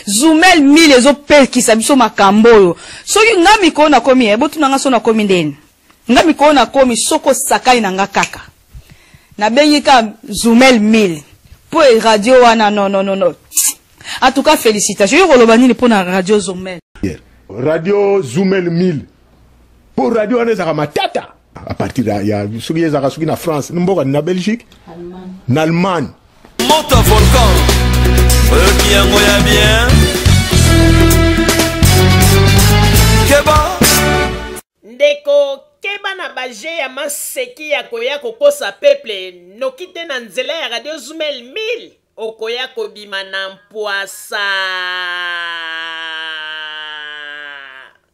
Zumel 1000 ezopekisa biso makambo oyo. Soki nga mikolo nakomi, eh, botuna nga so nakomi ndeni. Nga mikolo nakomi soki osakani na nga kaka. Nabengi ka Zumel 1000. Po e radio wana non non non non. En tout cas félicitations. Yo koloba nini pona radio Zumel? Radio Zumel 1000. Po radio wana ezaka matata. À partir ya soki ezaka soki na France, mboka na Belgique, na Allemagne. Moto volcan oyoki yango ya bien keba Ndeko keba na ba jeux ya maseki ya koya kokosa peuple noki te na nzela ya radio zumel 1000 okoya kobima na mpwasa.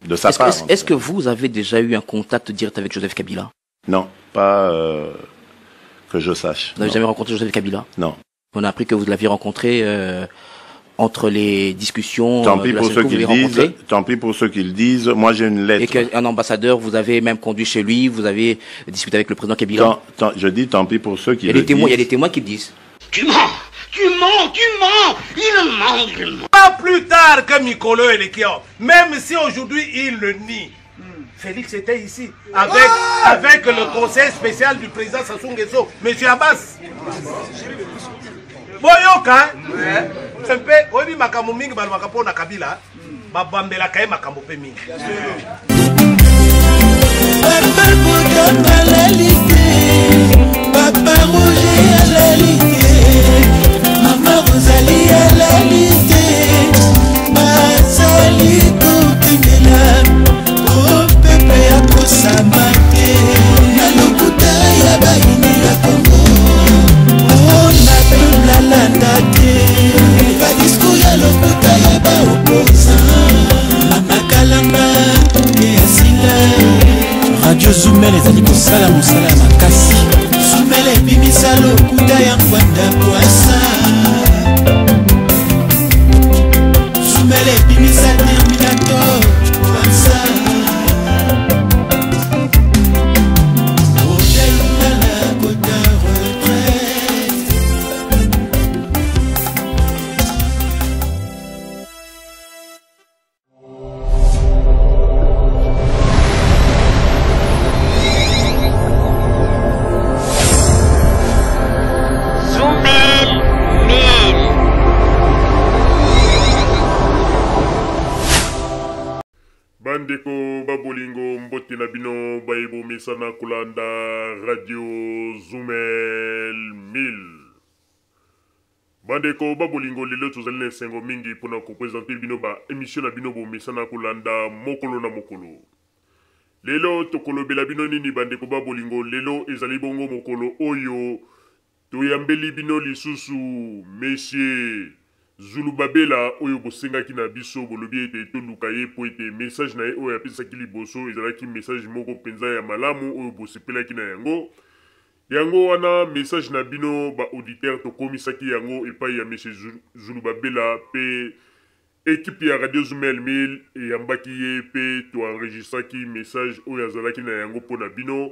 De sa Est-ce part, est-ce, en est-ce tout que cas. vous avez déjà eu un contact direct avec Joseph Kabila? Non, pas euh, que je sache. Vous n'avez Non. jamais rencontré Joseph Kabila? Non. On a appris que vous l'aviez rencontré euh, entre les discussions Tant euh, pis de la pour ceux CENCO, vous qui le l'avez disent. rencontré. Tant pis pour ceux qui le disent. Moi, j'ai une Et lettre. qu'un ambassadeur vous avez même conduit chez lui, vous avez discuté avec le président Kabila. Tant, tant, je dis tant pis pour ceux Il qui y a le des témoins, il y a disent. des témoins qui le disent. Tu mens Tu mens Tu mens Il ment, il ment. Pas plus tard que Mikolo Elekio, même si aujourd'hui il le nie. Félix était ici avec, avec le conseil spécial du président Sassou Nguesso, M. Abbas. Boyoka, mpe oyebi makambo mingi balobaka mpo na Kabila, babambelaka ye makambo mpe mingi. Papa Boudon alali te, Papa Roger alali te, Mama Rosalie alali te, bazali kokengela o pepe akosama te na lokuta ya bayini ya Kongo o na peuple alanda te badiscours ya lokuta ya baopposant Mama Kalanga e asila. Radio Zumel ezali kosala mosala ya makasi. Zumel ebimisa lokuta ya Ngbanda Pwasa. Zumel ebimisa Terminator Pwasa. Roger Lungala kota retraite. Zumel 1000. Bandeko babolingo, mbote na bino baye bomesana kolanda Radio Zumel 1000. Bandeko babolingo, lelo tozali na esengo mingi mpona kopresente bino ba émission na bino bomesana kolanda mokolo na mokolo. Lelo tokolobela bino nini bandeko babolingo? Lelo ezali bongo mokolo oyo toyambeli bino lisusu monsieur Zulubabela oyo bosengaki na biso, bolobi ete toluka ye po ete message na ye oyo apesaki liboso ezalaki message moko mpenza ya malamu oyo bosepelaki na yango. Yango wana message na bino ba auditeur tokomisaki yango epai ya monsieur Zulubabela pe equipe ya Radio Zumel 1000 eyambaki ye pe toenregistraki message oyo azalaki na yango mpo na bino.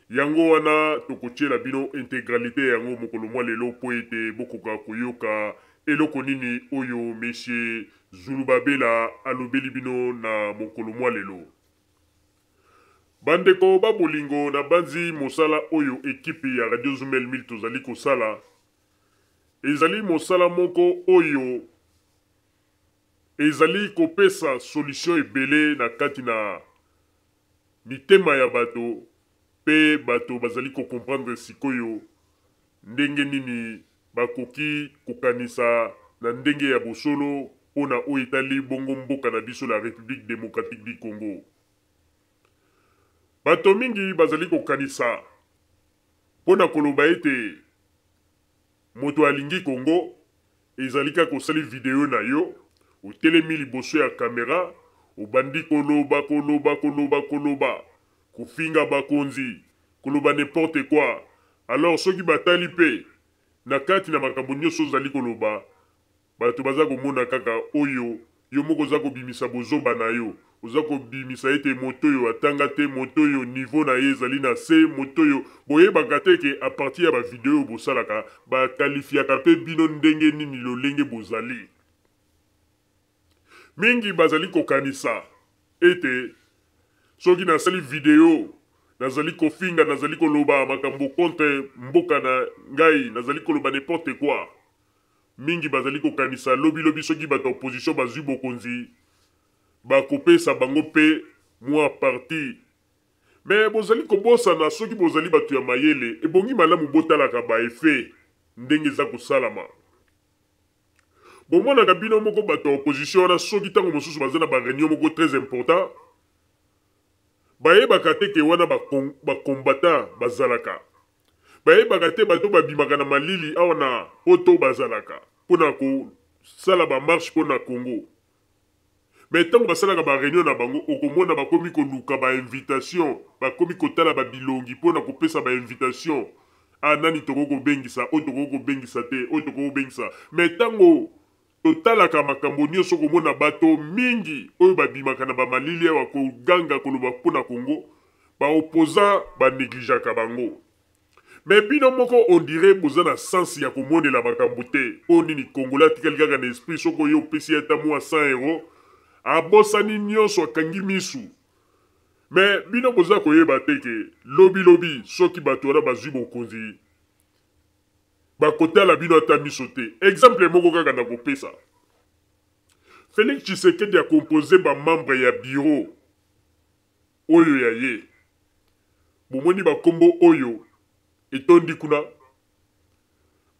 Yango wana tokotiela bino intégralité yango mokolo mwa lelo po ete bokoka koyoka eloko nini oyo monsieur Zulubabela alobeli bino na mokolo mwa lelo. Bandeko babolingo, na banzi mosala oyo ekipe ya Radio Zumel 1000 tozali kosala ezali mosala moko oyo ezali kopesa solution ebele na kati na mitema ya bato, pe bato bazali kokomprendre sikoyo ndenge nini bakoki kokanisa na ndenge ya bosolo mpona oyo etali bongo mboka na biso la République démocratique du Congo. Bato mingi bazali kokanisa mpona koloba ete moto alingi Congo ezali kaka osali video na yo, otelemi liboso ya kamera, obandi koloba koloba koloba koloba, kofinga bakonzi, koloba n'importe quoi. Alors soki batali pe na kati na makambo nyonso ozali koloba, bato baza komona kaka oyo yo moko oza kobimisa bozoba na yo, oza kobimisa ete moto oyo atanga te, moto oyo niveau na ye ezali na se, moto oyo boyebaka te ke a partir ya ba video oyo bosalaka bakalifiaka pe bino ndenge nini lolenge bozali. Mingi bazali kokanisa ete soki nasali video nazali kofinga, nazali koloba makambo contre mboka na ngai, nazali koloba n'importe quoi. Mingi bazali kokanisa lobi lobi soki bato ya opposition bazwi bokonzi bakopesa bango mpe mwa parti. Mais bozali kobosana soki bozali bato ya mayele ebongi malamu botalaka ba effets ndenge eza kosalama. Bomonaka bino moko bato ya opposition wana soki tango mosusu baza na ba reunion moko très important bayebaka te ke wana ba, ba combattants bazalaka. Bayebaka te bato babimaka na malili awa na poto bazalaka pona kosala ba marche pona Congo. Mais tango basalaka ba reunion na bango okomona bakomi koluka ba invitation, bakomi kotala ba bilongi pona kopesa ba invitation. Ah nani tokoki kobengisa, oyo tokoki kobengisa te, oyo tokoki kobengisa. Mais tango totalaka makambo nionso okomona bato mingi oyo babimaka na ba malili awa koganga koloba pona Congo, ba opposants ba negligeaka bango. Mais bino moko on dirait boza na sens ya komonela makambo te. Po nini congolais atikali kaka na esprit soki oye opesi ye ata mua 100 euros abosani nionso akangi misu. Mais bino boza koyeba te ke lobi lobi soki bato wana bazui bokonzi bakotala bino ata miso te. Exemple moko kaka nakopesa. Felix Tshisekedi a composer ba membres ya bureau oyo ya ye. Bomoni ba kombo oyo etondi kuna?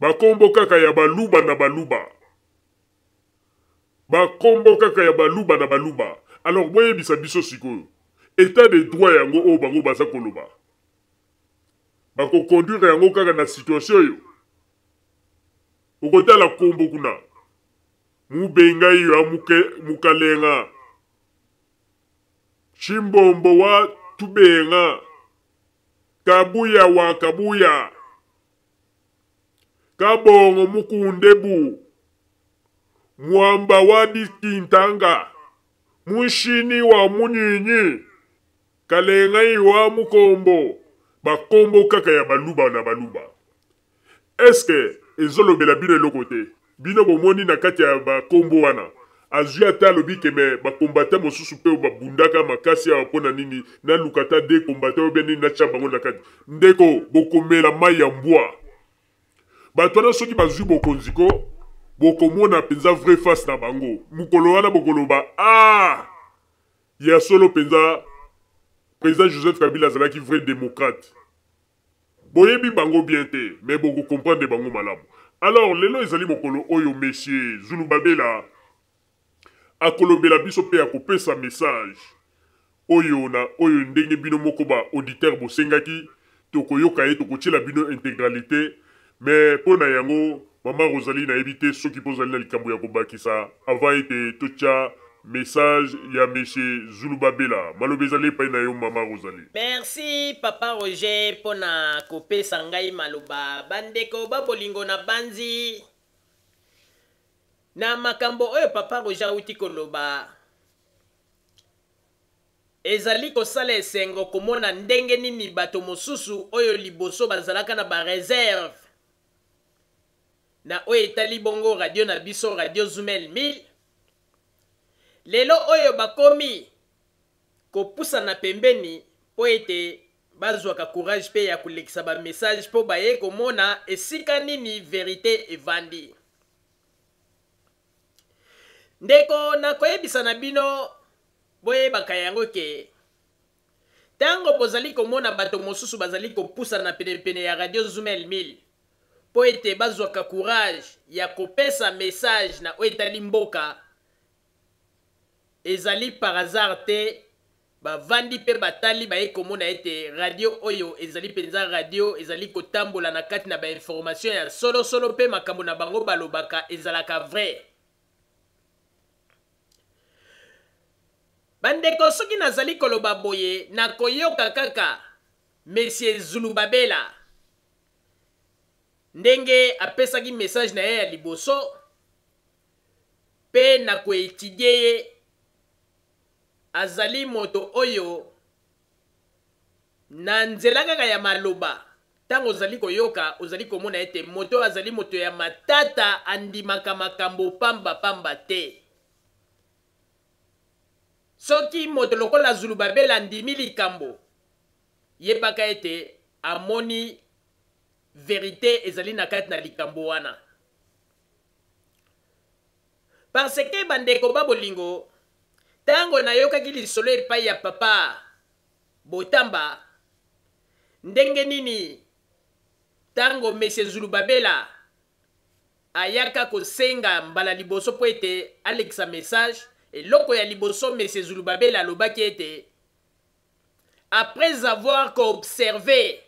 Ba kombo kaka ya baluba na baluba. Ba kombo kaka ya baluba na baluba. Alors boyebisa biso sikoyo, etat de droit yango oyo bango baza koloba, bako conduire yango kaka na situation oyo? Okotala kombo kuna, Mubenga iyo ya mukalenga. Tshimbombo wa Tubenga, Kabuya wa Kabuya, Kabongo Mukundebu, Mwamba wa Dikintanga, Munshini wa Munyinyi, Kalengai wa Mukombo, bakombo kaka ya baluba na baluba. Est-ce que ezolobela bino eloko te? Bino bomoni na kati ya ba kombo wana azui ata alobi ke me ba combattant mosusu pe babundaka makasi awa pona nini naluka ata de combattant oyo bien nini natia bango na kati. Ndeko bokomela mayi ya mbwa. Bato wana soki bazui bokonzi ko bokomona penza vrai face na bango. Mokolo wana bokoloba ah ya solo penza president Joseph Kabila azalaki vrai democrate. Boyebi bango bien te mais boko comprendre bango malamu. Alors lelo ezali mokolo oyo monsieur Zulubabela akolobela biso pe akopesa message oyo na oyo ndenge bino moko ba auditeurs bosengaki tokoyoka ye tokotiela bino integralite mais mpo na yango mama Rosalie nayebi te soki mpo ozali na likambo ya kobakisa avant ete totia Message ya monsieur Zulubabela. Maloba ezali epai na yo mama Rosalie. Merci papa Roger pona kopesa ngai maloba. Bandeko ba bolingo na banzi na makambo oyo papa Roger awuti koloba ezali kosala esengo komona ndenge nini bato mosusu oyo liboso bazalaka na ba reserve na oyo etali bongo radio na biso radio Zumel 1000 lelo oyo bakomi kopusana pembeni mpo ete bazwaka courage mpe ya kolekisa ba message mpo baye komona esika nini verite evandi. Ndeko nakoyebisa na bino boyebaka yango ke ntango bozali komona bato mosusu bazali kopusana penepene ya radio Zumel 1000 mpo ete bazwaka courage ya kopesa message na oyo etali mboka, ezali par hasard te. Bavandi mpe batali, baye komona ete radio oyo ezali mpenza radio ezali kotambola na kati na ba information ya solo solo mpe makambo na bango balobaka ezalaka vrai. Bandeko, soki nazali koloba boye, nakoyoka kaka Monsieur Zulubabela ndenge apesaki message na ye ya liboso mpe na koetidie ye. Azali moto oyo na nzela kaka ya maloba, ntango ozali koyoka, ozali komona ete moto oyo azali moto ya matata, andimaka makambo pamba pamba te. Soki moto lokola Zulubabele andimi likambo, yebaka ete amoni verite ezali na kati na likambo wana. Parce que bandeko ba bolingo, tango nayokaki lisolo epai ya papa Botamba, ndenge nini tango monsieur Zulubabela ayaka kosenga mbala liboso mpo ete alekisa message, eloko ya liboso monsieur Zulubabela alobaki ete après avoir ko observer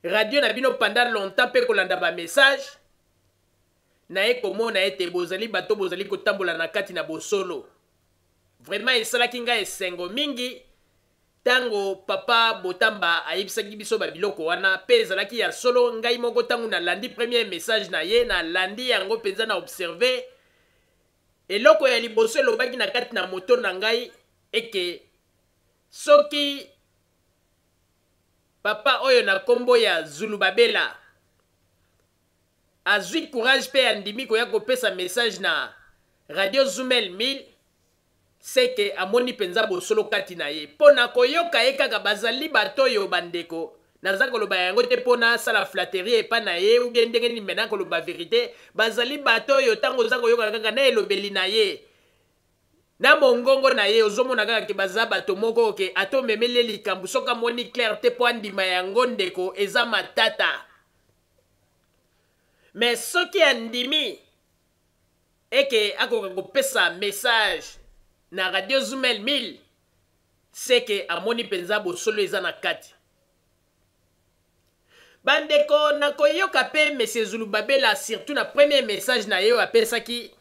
radio na bino pendant longtemps mpe kolanda ba message, naye komona ete bozali bato bozali kotambola na kati na bosolo. Vraiment esalaki ngai esengo mingi tango papa Botamba ayebisaki biso ba biloko wana pe ezalaki ya solo. Ngai moko tango nalandi premier message na ye, nalandi yango penza na observer eloko ya liboso elobaki na kati na moto na ngai eke soki papa oyo na kombo ya Zulubabela azui courage pe andimi koya kopesa message na radio Zumel 1000, c'est que amoni penza bosolo kati na ye. Po na koyoka ye kaka bazali bato oyo bandeko, naza koloba yango te po nasala flatterie epa na ye ou bien ndenge nini, mais nakoloba verite, bazali bato oyo tango oza koyoka kaka na elobeli na ye, na mongongo na ye, ozomona kaka ke baza bato moko ke ata omemeli ye likambo soki amoni clair te po andima yango ndeko eza matata. Mais soki andimi eke akoka kopesa message na radio Zumel 1000, c'est que amoni penza bosolo eza na kati. Bandeko, nakoyoka pe monsieur Zulubabela surtout na premier message na ye oyo apesaki,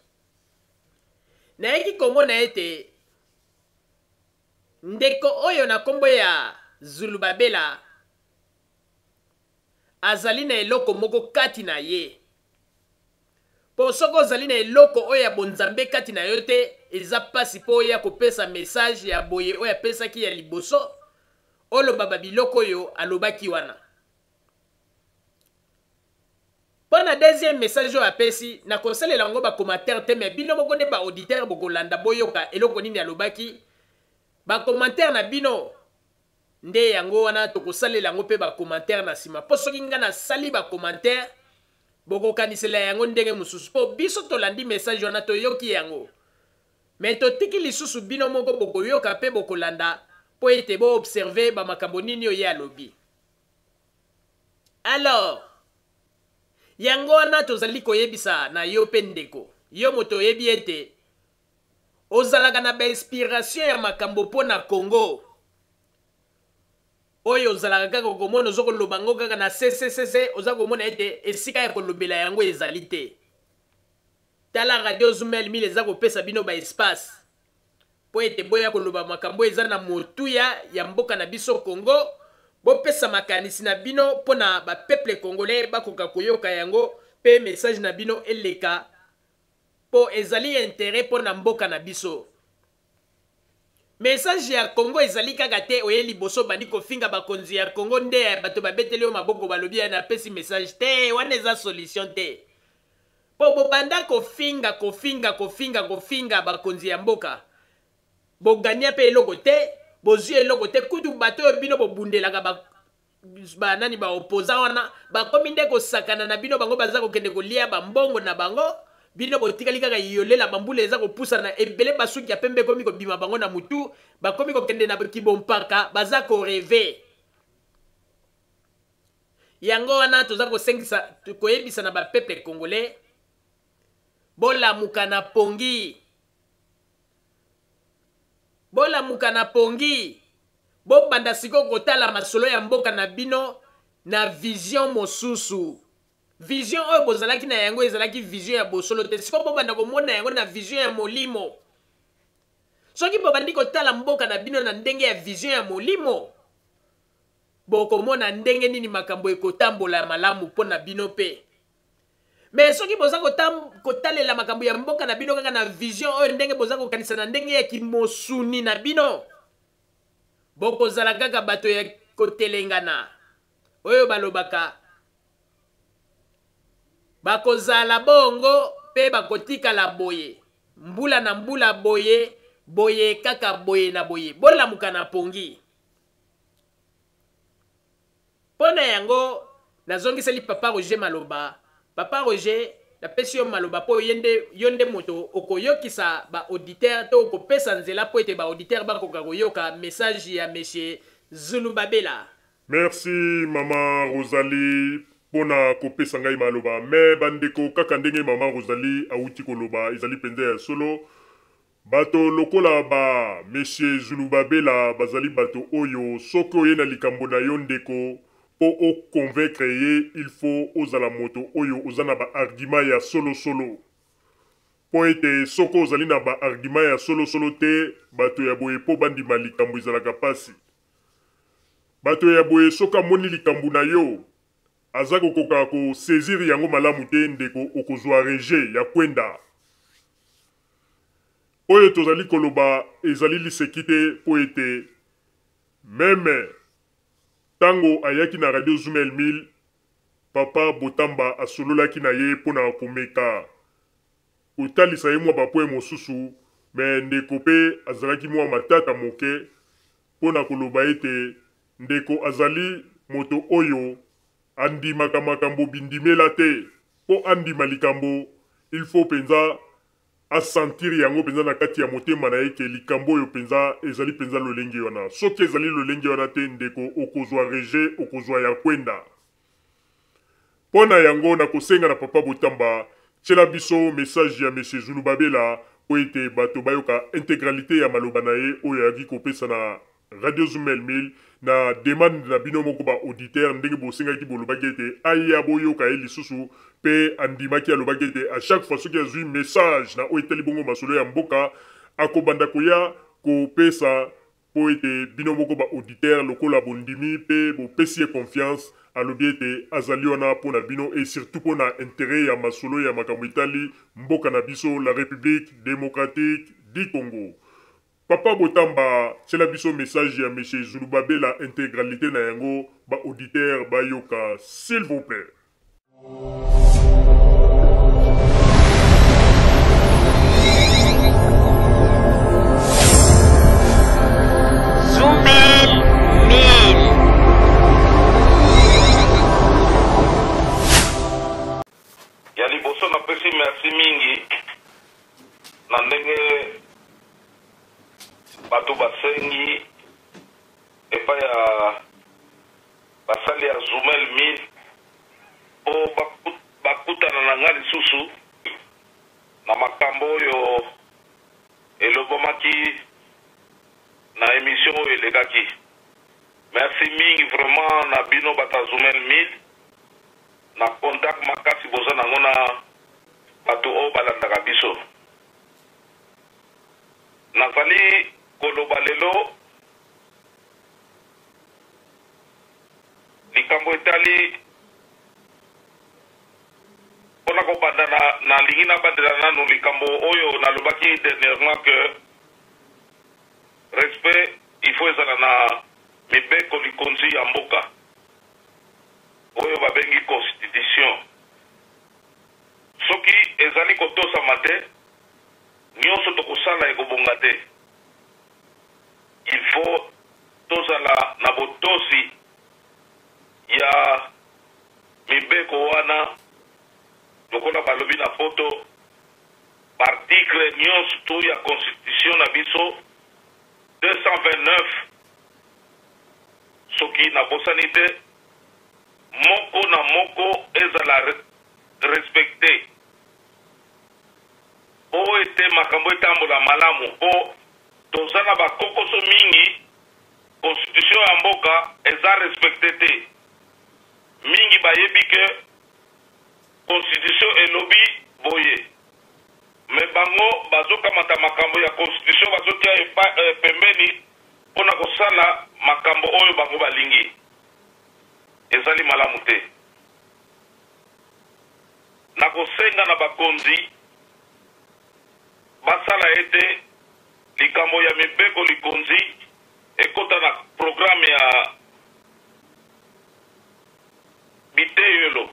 nayaki komona ete ndeko oyo na kombo ya Zulubabela azali na eloko moko kati na ye. Mpo soki ozali na eloko oyo ya bonzambe kati na yo te, eza mpasi mpo oya kopesa message ya boye oyo apesaki ya liboso, oloba ba biloko oyo alobaki wana. Mpo na deuxième message oyo apesi, nakosalela yango ba commentaire te, mais bino moko nde ba auditeur bokolanda boyoka eloko nini alobaki. Ba commentaire na bino Nde yango wana tokosalela yango mpe ba commentaire na sima, mpo soki nga nasali ba commentaire bokokanisela yango ndenge mosusu, mpo biso tolandi message wana toyoki yango, mais totiki lisusu bino moko bokoyoka mpe bokolanda mpo ete bo observer ba makambo nini oyo ye alobi. Alors yango wana tozali koyebisa na yo mpe ndeko, yo moto oyebi ete Ozalaka na ba inspiration ya makambo mpo na Congo oyo ozalaka kaka komona ozo koloba yango kaka na ccc, oza komona ete esika ya kolobela yango ezali te. Tala Radio Zumel 1000 eza kopesa bino ba espace mpo ete boya koloba makambo eza na motuya ya mboka na biso Congo. Bopesa makanisi na bino mpo na ba peuple congolais bakoka koyoka yango mpe message na bino eleka po ezali interet pona mboka na biso. Message ya Congo ezali kaka te oye liboso obandi kofinga bakonzi ya Congo nde bato babeteli yo maboko balobi ya napesi message te, wana eza solution te. Po bobanda kofinga kofinga kofinga kofinga bakonzi ya mboka, bogania pe eloko te, bozwi eloko te, kutu bato oyo bino bobundelaka ba ba nani ba opposant wana bakomi nde kosakana na bino, bango baza kokende kolia ba mbongo na bango, bino botikali kaka yolela, bambula eza kopusana ebele, basuki ya pembe ekomi kobima bango na mutu, bakomi kokende na kibompaka, baza koreve. Yango wana toza kosengisa koyebisa na ba peuple congolais, bolamuka na pongi, bolamuka na pongi, bobanda sikoyo kotala masolo ya mboka na bino na vision mosusu. Vision oyo bozalaki na yango ezalaki vision ya bosolo te, sikoyo bobanda komona yango na vision ya molimo. Soki bobandi kotala mboka na bino na ndenge ya vision ya molimo, bokomona ndenge nini makambo ekotambola malamu mpo na bino mpe. Mais soki boza kotalela makambo ya mboka na bino kaka na vision oyo ndenge boza kokanisa na ndenge ya kimosuni na bino, bokozala kaka bato ya kotelengana oyo balobaka bakozala bongo mpe bakotikala boye mbula na mbula boye. Boye kaka boye na boye. Bolamuka na pongi. Mpo na yango, nazongiseli Papa Roger maloba. Papa Roger, napesi yo maloba mpo ye nde, yo nde moto okoyokisa ba auditeurs to okopesa nzela mpo ete ba auditeurs bakoka koyoka message ya Monsieur Zulubabela. Merci maman Rosalie pona kopesa ngai maloba. Mais ba ndeko kaka ndenge maman Rosalie awuti koloba ezali penza ya solo. Bato lokola ba Monsieur Zulubabela bazali bato oyo soki oye na likambo na yo ndeko po o convaincre ye il faut ozala moto oyo oza na ba arguments ya solo solo. Po ete soki ozali na ba arguments ya solo solo te bato ya boye po bandima likambo ezalaka pasi. Bato ya boye soki amoni likambo na yo aza kokoka ko saisir yango malamu te ndeko okozua rejet ya kwenda. Oyo tozali koloba ezali liseki te mpo ete meme tango ayaki na radio Zumel 1000 papa Botamba asololaki na ye mpo na komeka kotalisa ye mwa ba points mosusu mais ndeko mpe azalaki mwa matata moke mpo na koloba ete ndeko azali moto oyo andimaka makambo bindimela te. Mpo andima likambo, il faut mpenza a sentir yango mpenza na kati ya motema na ye ke likambo oyo mpenza ezali mpenza lolenge wana. Soki ezali lolenge wana te, ndeko, okozwa rejet, okozwa ya kwenda. Mpo na yango, nakosenga na Papa Botamba, tiela biso message ya Monsieur Zulubabela mpo ete bato bayoka integralite ya maloba na ye oyo ayaki kopesa na Radio Zumel 1000 na demande na bino moko ba auditeurs ndenge bosengaki bolobaki ete aya boyoka ye lisusu pe andimaki alobaki ete à chaque fois soki azui message na oyo etali bongo masolo ya mboka akobanda koya kopesa po ete bino moko ba auditeurs lokola bondimi pe bopesi ye confiance alobi ete azali wana po na bino et surtout po na interet ya masolo ya makambo etali mboka na biso la Republique democratique du Congo. Papa Botamba tiela biso message ya monsieur Zulubabela integralite na yango ba auditeurs bayoka s'il vous plait. Zumel 1000. Ya liboso napesi merci mingi na ndenge bato basengi epai ya basali ya Zumel 1000 mpo bakutana na ngai lisusu na makambo oyo elobamaki na emission oyo elekaki. Merci mingi vraiment na bino bato ya Zumel 1000 na contact makasi boza nango na bato oyo balandaka biso. Nazali koloba lelo likambo etali mpo na kobanda na nalingi nabandela nanu likambo oyo nalobaki dernièrement que respect il faut ezala na mibeko likonzi ya mboka oyo babengi constitution. Soki ezali kotosama te, nionso tokosala ekobonga te. Il faut tozala na botosi ya mibeko wana, lokola balobi na poto, ba articles nionso tout ya constitution na biso 229 soki nabosani te, moko na moko ezala respecte po ete makambo etambola malamu po toza na ba kokoso mingi constitution ya mboka eza respecte te mingi bayebi que constitution elobi boye mais bango bazokamata makambo ya constitution bazotia epa, eh, pembeni pona kosala makambo oyo bango balingi ezali malamu te. Nakosenga na bakonzi basala ete likambo ya mibeko likonzi ekota na programme ya biteyelo,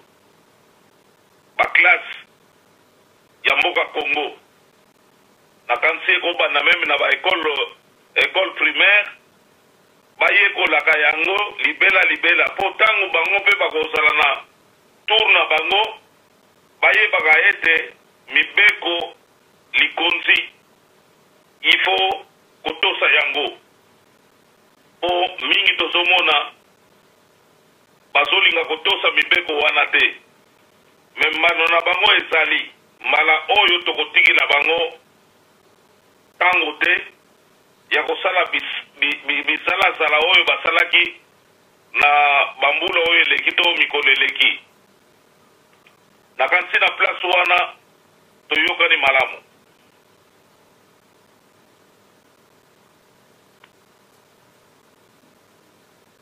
ba classes, ya mboka Congo. Nakanisi ekobanda meme na ba ecole, ecole primaire, bayekolaka yango libela libela mpo tango bango mpe bakozala na tour na bango, bayebaka ete mibeko likonzi il faut kotosa yango mpo mingi tozomona bazolinga kotosa mibeko wana te mais mbano na bango ezali mbala oyo tokotikela bango tango te ya kosala bisalazala oyo basalaki na bambula oyo eleki to mikolo eleki. Nakanisi na place wana toyokani malamu.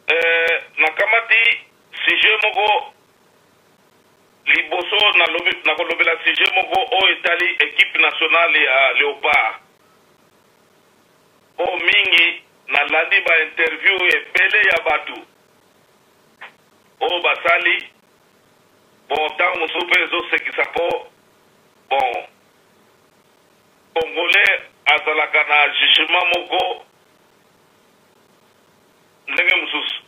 Eh, nakamati sujet moko liboso nakolobela sujet moko oyo etali equipe nationale ya Leopard. Po mingi nalandi ba interview ebele ya batu oyo basali, bon tango mosusu pe ezosekisa po bon congolais azalaka na jugement moko ndenge mosusu,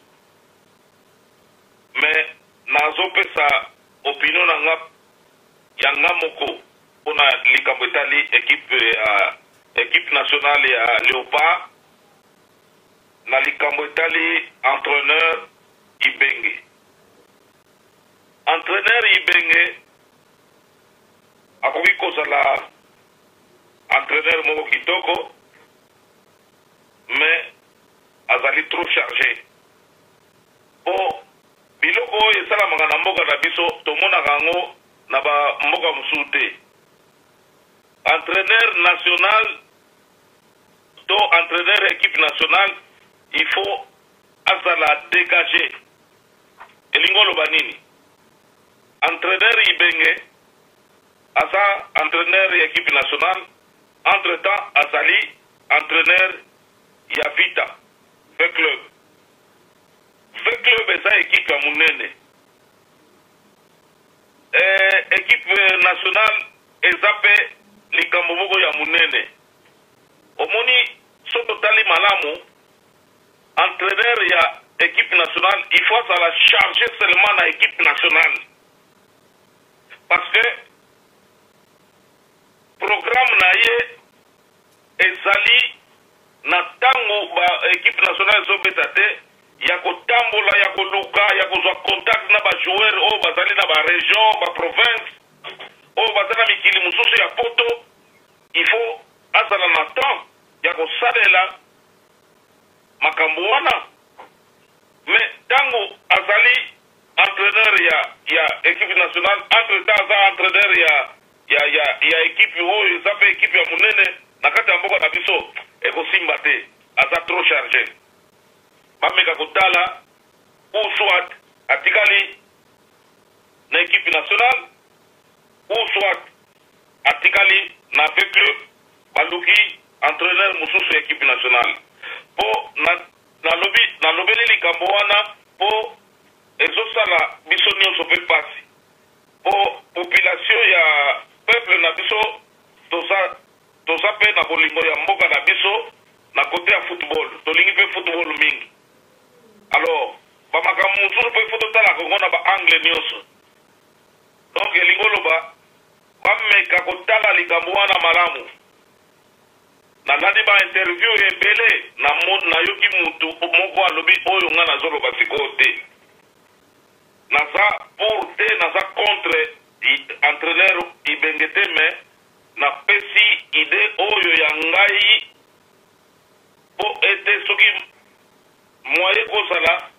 mais nazopesa opinion na nga ya nga moko pona likambo etali equipe ya equipe nationale ya Leopard na likambo etali entraineur Ibenge. Entraineur Ibenge akoki kozala entraineur moko kitoko mais azali trop charge po biloko oyo esalamaka na mboka na biso tomonaka yango na ba mboka mosusu te. Entraineur national to entraineur ya equipe nationale il faut azala degage. Elingi oloba nini? Entraineur Ibenge aza entraineur ya equipe nationale, entre temps azali entraineur ya Vita V Club. V Club eza equipe ya munene. Eh, equipe nationale eza pe likambo moko ya munene. Omoni soki otali malamu entraineur ya equipe nationale il faut azala charge seulement na equipe nationale parce que programme na ye ezali na tango ba equipe nationale ezobeta te ya kotambola ya koluka ya kozwa contact na ba joueurs oyo bazali na ba region ba province oyo baza na mikili mosusu ya poto. Il faut azala na temps ya kosalela makambo wana, mais tango azali entraineur ya ya equipe nationale, entre temps aza entraineur ya ya ya ya equipe oyo eza pe equipe ya munene na kati ya mboka na biso, ekosimba te, aza trop charge. Bameka kotala ou soit atikali na equipe nationale ou soit atikali na V-Club, baluki entraineur mosusu ya equipe nationale. Po na nalobi nalobeli likambo wana po ezosala biso nionso pe pasi po population ya peuple na biso toza toza pe na bolingo ya mboka na biso na cote ya football tolingi pe football mingi alors ba makambo mosusu pe faut totalaka yango na ba angle nionso. Donc elingi oloba bameka kotala likambo wana malamu. Nalandi ba interview ebele na nayoki mutu moko alobi oyo nga nazoloba sikoyo te. Naza pour te, naza contre entraineur Ibenge te mais napesi idee oyo ya ngai po ete soki moyen ekozala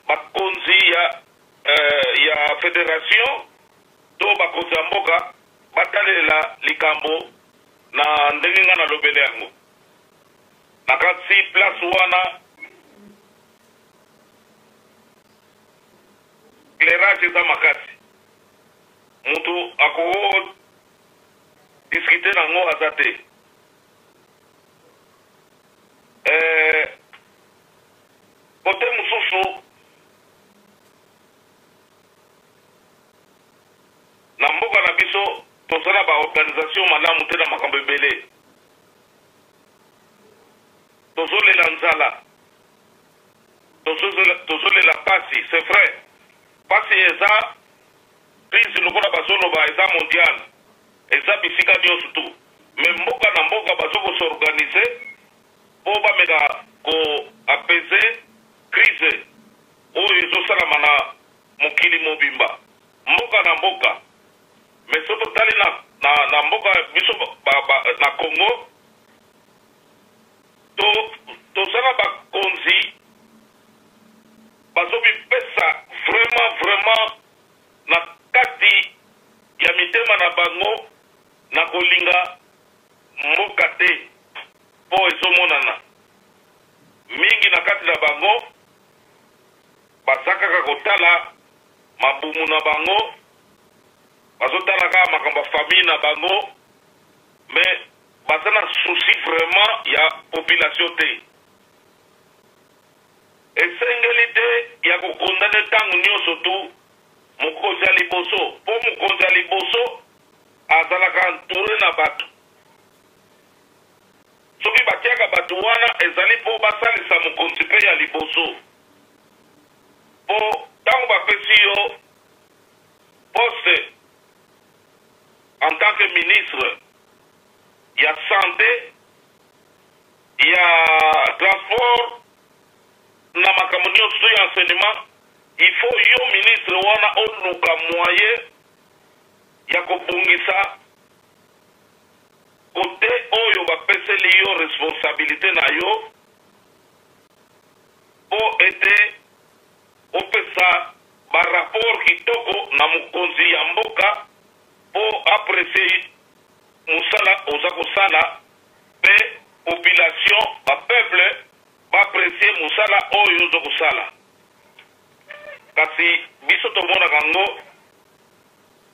bakonzi ya ya federation to bakonzi ya mboka batalela likambo na ndenge nga nalobeli yango. Nakati place wana eclairage eza makasi, mutu akoko discuter nango aza te. Kote mosusu na mboka na biso toza na ba organisation malamu te na makambo ebele. Tozolela nzala, tozolela pasi, c'est vrai. Pasi eza crise lokola bazoloba eza mondial, eza bisika nionso tout. Mais mboka na mboka bazo ko s'organiser po bameka ko apaiser crise oyo ezosalama na mokili mobimba, mboka na mboka. Mais soki totali na, na, na mboka biso ba, ba, na Congo, to, toza na bakonzi bazomipesa vraiment vraiment na kati ya mitema na bango na kolinga mboka te, mpo ezomonana mingi na kati na bango baza kaka kotala mabumu na bango, bazotala kaka makambo ya famille na bango, mais baza na souci vraiment ya population te. Esengeli te ya ko condamner tango nionso tout mokonzi ya liboso po mokonzi ya liboso azalaka entoure na batu. Soki batiaka batu wana ezali po basalisa mokonzi pe ya liboso. Po tango bapesi yo poste en tant que ministre ya sante, ya transport na makambo nionso to ya enseignement, il faut yo ministre wana oluka moyen ya kobongisa cote oyo bapeseli yo responsabilite na yo mpo ete opesa ba rapport kitoko na mokonzi ya mboka mpo apprecier mosala oza kosala mpe population ba peuple ba apprecier mosala oyo ozo kosala. Kasi biso tomonaka yango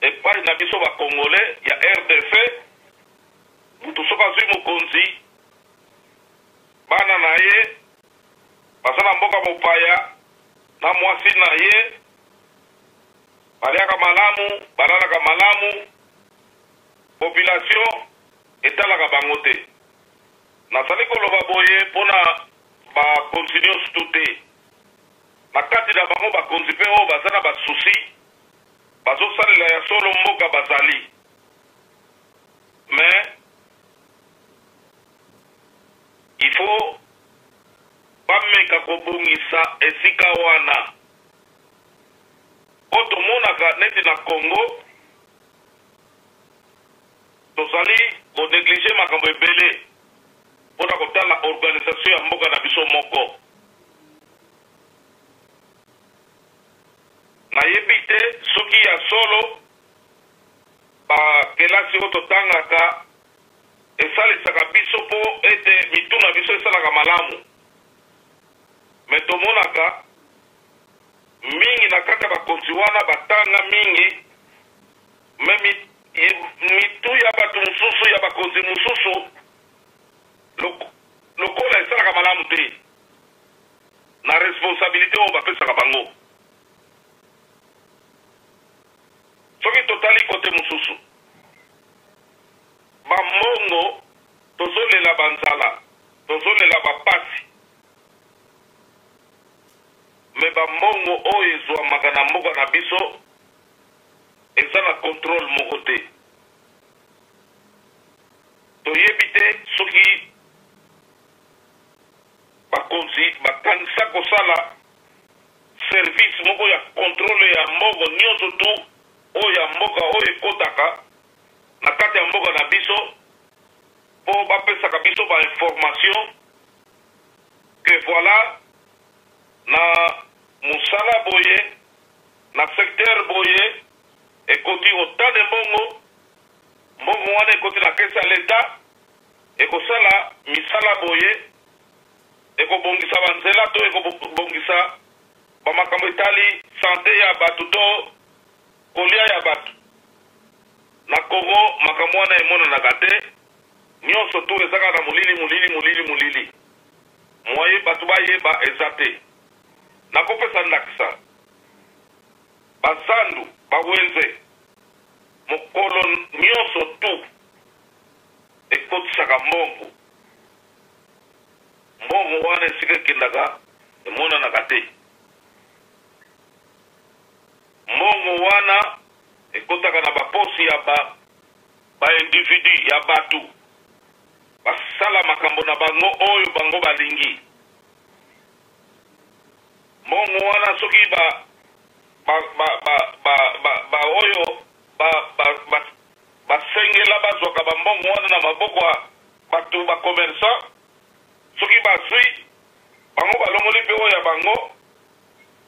epai na biso ba congolais ya rdc, mutu soki azui mokonzi, bana na ye baza na mboka mopaya na mwasi na ye baliaka malamu, balalaka malamu, population etalaka bango te. Nazali koloba boye mpo na bakonzi nionso tout te. Na kati na bango bakonzi mpe oyo baza na ba soucis, bazosalela ya solo mboka bazali. Mais il faut bameka kobongisa esika wana. Mpo tomonaka neti na Congo tozali ko negliger makambo ebele mpo na kotala organisation ya mboka na biso moko. Nayebi te soki ya solo ba kelasi oyo totangaka esalisaka biso mpo ete mitu na biso esalaka malamu. Mais tomonaka mingi na kati ya bakonzi wana batanga mingi, mais mitu ya bato mosusu ya bakonzi mosusu lokola esalaka malamu te na responsabilite oyo bapesaka bango. Soki totali kote mosusu, ba mbongo tozolela ba nzala, tozolela ba pasi, mais ba mbongo oyo ezuamaka na mboka na biso eza na controle moko te. Toyebi te soki bakonzi bakanisa kosala service moko ya controle ya mbongo nionso tout oyo ya mboka oyo ekotaka na kati ya mboka na biso po bapesaka biso ba information que voila na mosala boye na secteur boye ekoti autant de mbongo, mbongo wana ekoti na caisse ya l'etat ekosala misala boye, ekobongisa ba nzela to ekobongisa ba makambo etali sante ya batu to kolia ya batu. Na Congo makambo wana emonanaka te, nionso tout eza kaka na molili molili molili molili, moyen batu bayeba eza te. Nakopesa ndakisa, ba zandu, ba wenze, mokolo nionso tout ekotisaka mbongo. Mbongo wana esika ekendaka emonanaka te. Mbongo wana ekotaka na ba poches ya ba ba individus, ya batu. Basala makambo na bango oyo bango balingi. Mbongo wana soki ba ba ba ba ba ba ba oyo ba ba ba basengela bazwaka ba mbongo wana na maboko ya batu ba commerçants, soki bazwi bango balongoli mpe oyo ya bango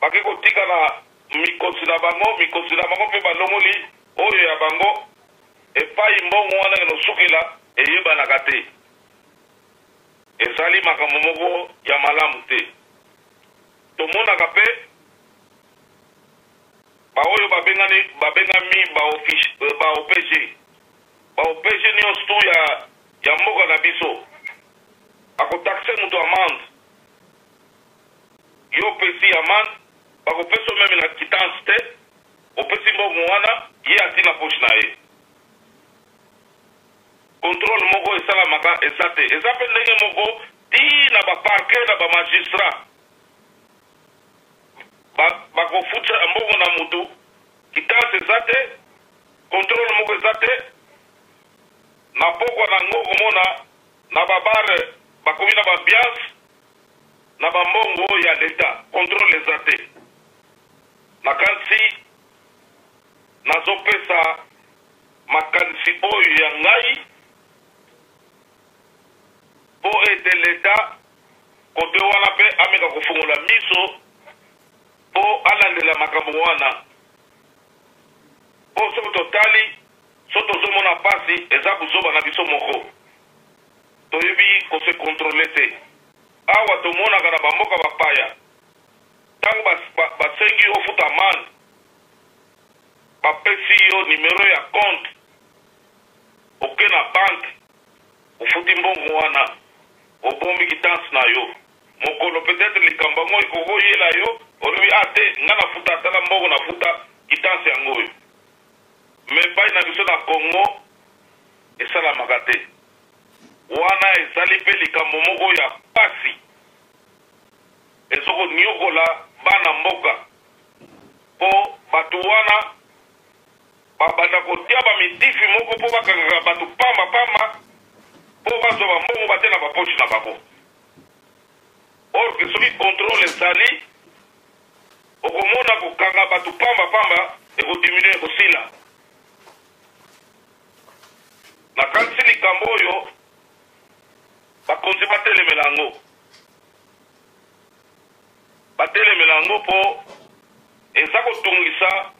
bake kotika na mikosi na bango, mikosi na bango mpe balongoli oyo ya bango, epayi mbongo wana enosukela eyebanaka te. Ezali makambo moko ya malamu te. Tomonaka mpe baoyo babengani babengami ba ba OPG, ba OPG nionso tout ya ya mboka na biso ako taxer mutu amende, yo opesi amende, bakopesa yo meme na quittance te, opesi mbongo wana ye ati na poche na ye. Controle moko esalamaka eza te. Eza pe ndenge moko ti na ba parquet na ba magistrats. Ba bakofuta mbongo na mutu, quittance eza te, controle moko eza te. Na pokwa na ngo okomona na ba bar bakomi na ba ambiance na ba mbongo ya l'etat, controle eza te. Nakanisi nazopesa makanisi oyo ya ngai mpo ete l'etat kote wana mpe ameka kofungola miso mpo alandela makambo wana mpo soki totali so tozomona mpasi eza buzoba na biso moko toyebi ko se controler te awa tomonaka na bamboka bapaya ntango basengi ba, ba ofuta amande Bapesi yo numero ya compte oke na banque ofuti mbongo wana obombi quittance na yo mokolo peut etre likambo yango ekoki koyela yo olobi ah te nga nafuta tala mbongo nafuta quittance yango oyo mais epai na biso na Congo esalamaka te wana ezali pe likambo moko ya pasi ezokoniokola bana mboka Po batu wana ba banda kotia ba mitifi moko po bakangaka batu pamba pamba po bazwa ba mbongo batia na ba poche na bango. Or que soki controle ezali okomona kokanga batu pamba pamba eko diminuer ekosila. Nakanisi likambo oyo bakonzi batelemela yango. Batelemela yango po eza kotungisa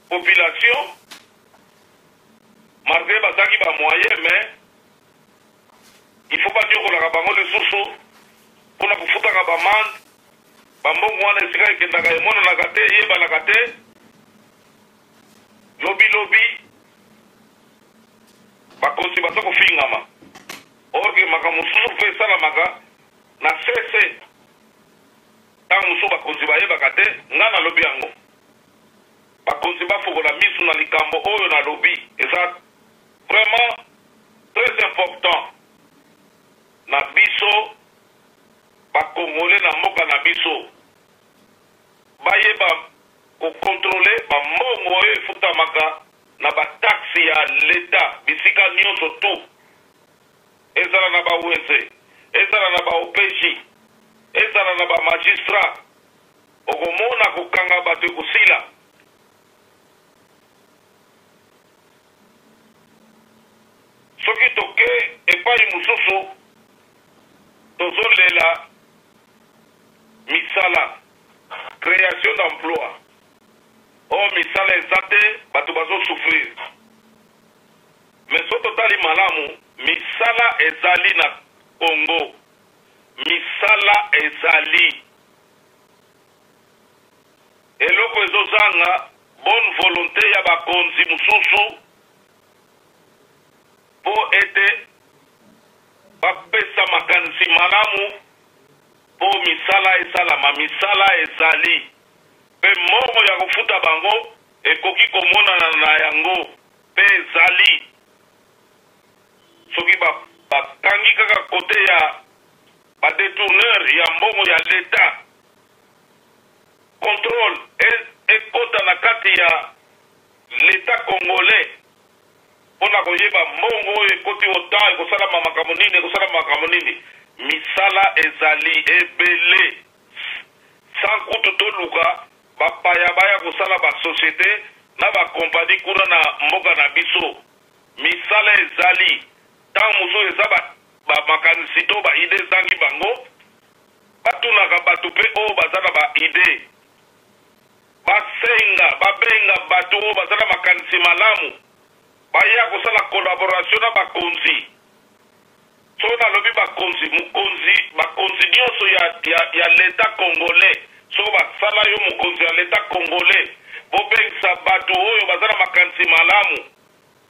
population malgre bazangi ba moyen mais il faut baniokolaka bango lisusu pona kofutaka ba amende ba mbongo wana esika ekendaka emonanaka te eyebanaka te lobi lobi bakonzi baza kofingama or que makambo mosusu mpe esalamaka Na se se tango mosusu bakonzi bayebaka te nga nalobi yango bakonzi bafogola misu na likambo oyo nalobi eza vraiment très important na biso ba congolais na mboka na biso bayeba ko controler ba mbongo oyo efutamaka na ba taxe ya l'etat bisika nionso tout Ezala na ba wenze, ezala na ba OPJ, ezala na ba magistrats, okomona kokanga bato ekosila. Soki toke epayi mosusu, tozolela misala, creation d'emploi. Oh misala eza te, bato bazo souffrir. Mais soki totali malamu misala ezali na Congo misala ezali eloko ezozanga bonne volonte ya bakonzi mususu po ete bapesa makanisi malamu po misala esalama misala ezali pe mbongo ya kofuta bango ekoki komonana na yango Pe ezali soki ba bakangi kaka cote ya ba Ba detourneurs ya mbongo ya l'Etat. Controle ekota na kati ya l'Etat congolais pona koyeba mbongo oyo ekoti autant ekosalama makambo nini, ekosalama makambo nini. Misala ezali ebele sans kutu toluka bapaya baya kosala ba societe na ba compagnie kuna na mboka na biso. Misala ezali, tango mosusu eza ba ba makanisi to ba idees ezangi bango, batunaka batu pe oyo baza na ba idees. Basenga, babenga batu oyo baza na makanisi malamu baya kosala collaboration na bakonzi. Soki nalobi bakonzi, mokonzi, bakonzi nionso ya, ya, ya l'etat congolais, soki basala yo mokonzi ya l'etat congolais, bobengisa batu oyo baza na makanisi malamu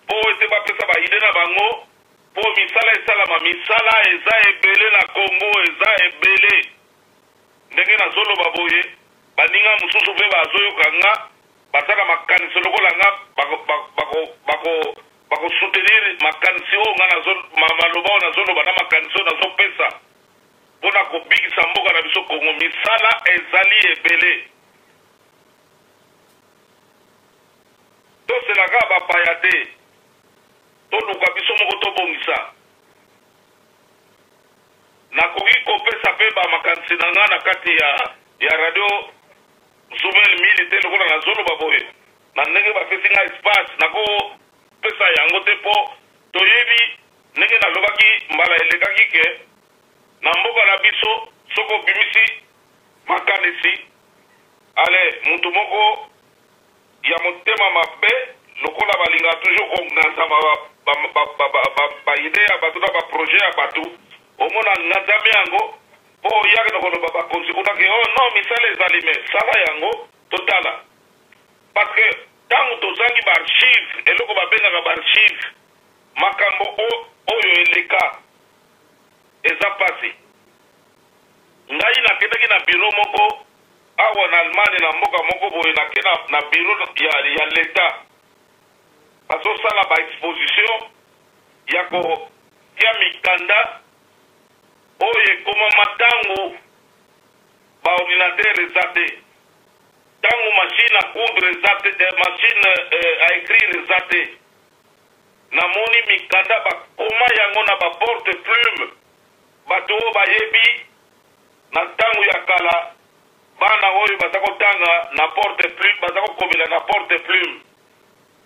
po ete bapesa ba idees na bango po misala esalama. Misala eza ebele na Congo, eza ebele. Ndenge nazoloba boye, baninga mosusu pe bazoyoka nga, baza na makanisi lokola nga, bako, bako, bako, bako soutenir makanisi oyo nga nazo, maloba oyo nazoloba na makanisi oyo nazopesa mpo na kobikisa mboka na biso Congo. Misala ezali ebele. Tosela kaka bapaya te, toluka biso moko tobongisa. Nakoki kopesa pe ba makanisi na nga na kati ya ya radio Zumel Mili te lokola nazoloba boye na ndenge bapesi nga espace nako pesa yango te po toyebi ndenge nalobaki mbala elekaki ke na mboka na biso soki obimisi makanisi ale mutu moko ya motema mabe lokola balingaka toujours konganzama ba idee ya bato na ba projet ya bato, omona nganzami yango po oyaka na koloba bakonzi kuna ke oh non misala ezali mais sala yango totala parce que tango tozangi ba archive eloko babengaka ba archive makambo oyo eleka eza pasi. Ngai nakendaki na bureau moko Awa na Allemagne na mboka moko boye nake na, na bureau ya, ya l'etat bazosala ba exposition ya kotia mikanda oyo ekomama ntango ba ordinateur eza te, ntango machine à coudre eza te, eh, machine eh, à écrire eza te. Namoni mikanda bakoma yango na ba porte plume, bato oyo bayebi Na tango ya kala, bana oyo baza kotanga na porte plume, baza kokomela na porte plume.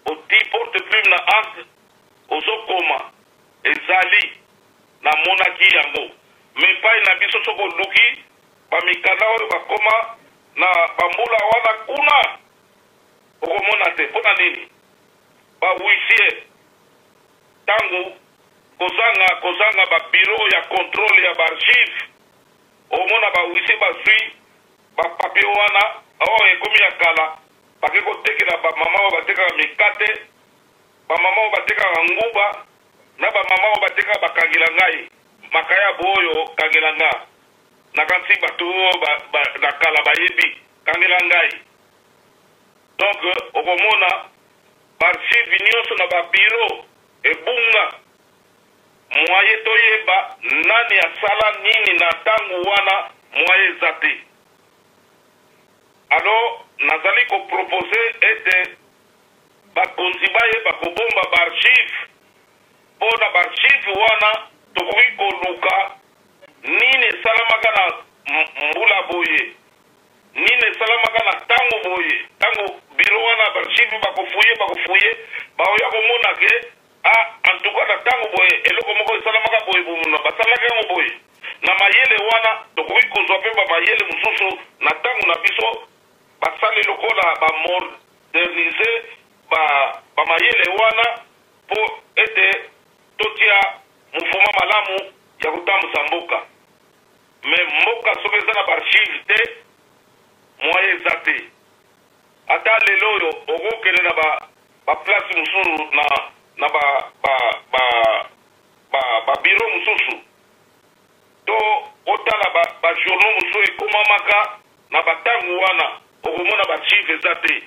Oti porte plume na encre, ozo koma. Ezali. Namonaki yango. Mais epai na biso soki oluki ba mikanda oyo bakoma na ba mbula wana kuna, okomona te. Pona nini? Ba huissiers tango kozanga kozanga ba bureau ya controle ya ba archives, Omona ba huissier bazui ba papier wana oh ekomi ya kala bake kotekela ba mama oyo batekaka mikate, ba mama oyo batekaka nguba na ba mama oyo batekaka bakangela ngai makayabu oyo kangela nga nakanisi batu oyo ba, ba, na kala bayebi kangela ngai donc okomona ba archive nionso na ba bureau ebunga. Moyen toyeba nani asala nini na tango wana moyen eza te. Alors nazali ko proposer ete bakonzi bayeba kobomba ba archives po na ba archives wana tokoki koluka nini esalamaka na mbula boye, nini esalamaka na tango boye. Tango bureau wana ba archives bako fouiller, bako fouiller, bakoya komona que Ah, en tout cas na tango boye eloko moko esalamaka boye boye basalaka yango boye. Na mayele wana tokoki kozwa pe ba mayele mosusu na tango na biso basali lokola ba moderniser ba ba mayele wana po ete totia mouvement malamu ya kotambusa mboka. Mais mboka soki eza na ba archives te moyen eza te. Ata lelo oyo okokende na ba ba place mosusu na na ba ba ba ba ba bureau mosusu to otala ba ba journaux mosusu ekomamaka na ba tango wana okomona ba archives eza te.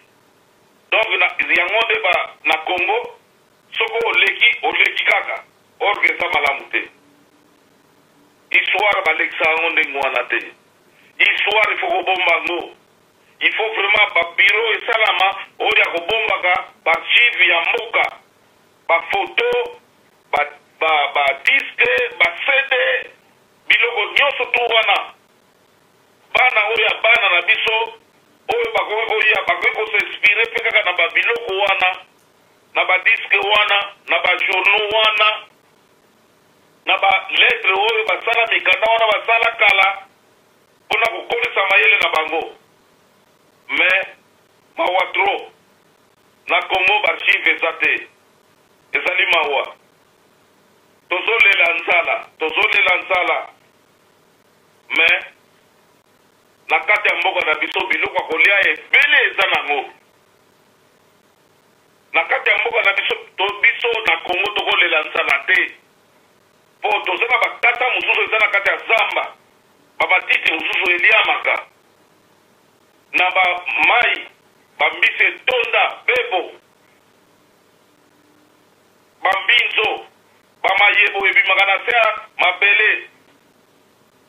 Donc na yango nde ba na Congo soki oleki oleki kaka or que eza malamu te. Histoire. Histoire balekisaka yango ndenge wana te. Histoire il faut kobomba yango. Il faut vraiment ba bureau esalama oyo ya kobombaka ba archives ya mboka, ba photos, ba ba ba disques, ba CD, biloko nionso tout wana. Bana oyo ya bana na biso oyo bakoki koya bakoki ko s'inspirer pe kaka na ba biloko wana, na ba disques wana, na ba journaux wana, na ba lettres oyo basala mikanda wana basala kala pona kokolisa mayele na bango. Mais mawa trop na Congo ba archives eza te. Ezali mawa. Tozo lela nzala, tozo lela nzala. Mais na kati ya mboka na biso biloko ya kolia ebele eza nango. Na kati ya mboka na biso to biso na Congo toko lela nzala te. Po toza na ba kata mosusu eza na kati ya zamba, ba matiti mosusu eliamaka na ba mayi, ba mbisi etonda bebo, ba mbinzo, ba mayebo ebimaka na se ya mabele.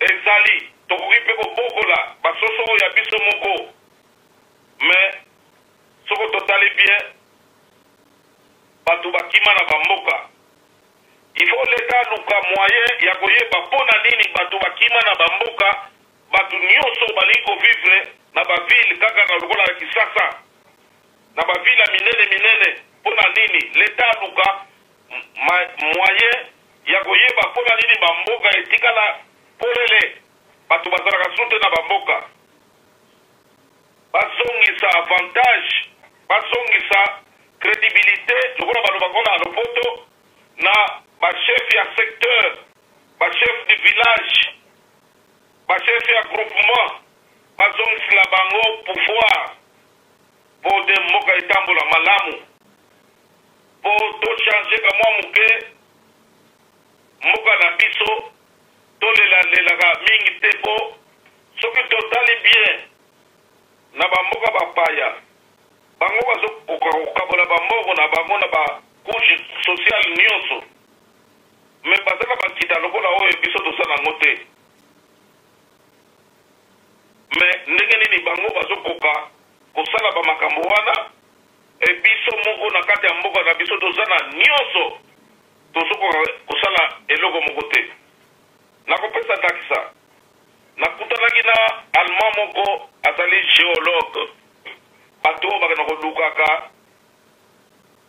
Ezali, tokoki pe kobokola ba soso oyo ya biso moko mais soko totali bien batu bakima na ba mboka. Il faut l'etat aluka moyen ya koyeba pona nini batu bakima na ba mboka, batu nioso balingi ko vivre na ba ville kaka na lokola na kisasa na ba ville ya minene minene pona nini l'etat aluka moyen ya koyeba pona nini ba mboka etikala polele batu bazalaka su te na ba mboka. Bazongisa avantage, bazongisa credibilite lokola balobaka ngo na lopoto na ba chefs ya secteur, ba chefs du village, ba chefs ya groupement bazongisila bango pouvoir po te mboka etambola malamu po to changer ka mwa moke mboka na biso tolela lelaka mingi te po soki totali bien na ba mboka ba paya bango bazo koka kokabola ba mbongo na bango na ba couche sociale nionso mais baza na ba nkita lokola oyo biso toza nango te mais ndenge nini bango bazo koka kosala ba makambo wana et biso moko na kati ya mboka na biso toza na nionso tozo koka kosala eloko moko te. Nakopesa ndakisa, Nakutanaki na Allemand moko azali geologue, bato oyo bakenda kolukaka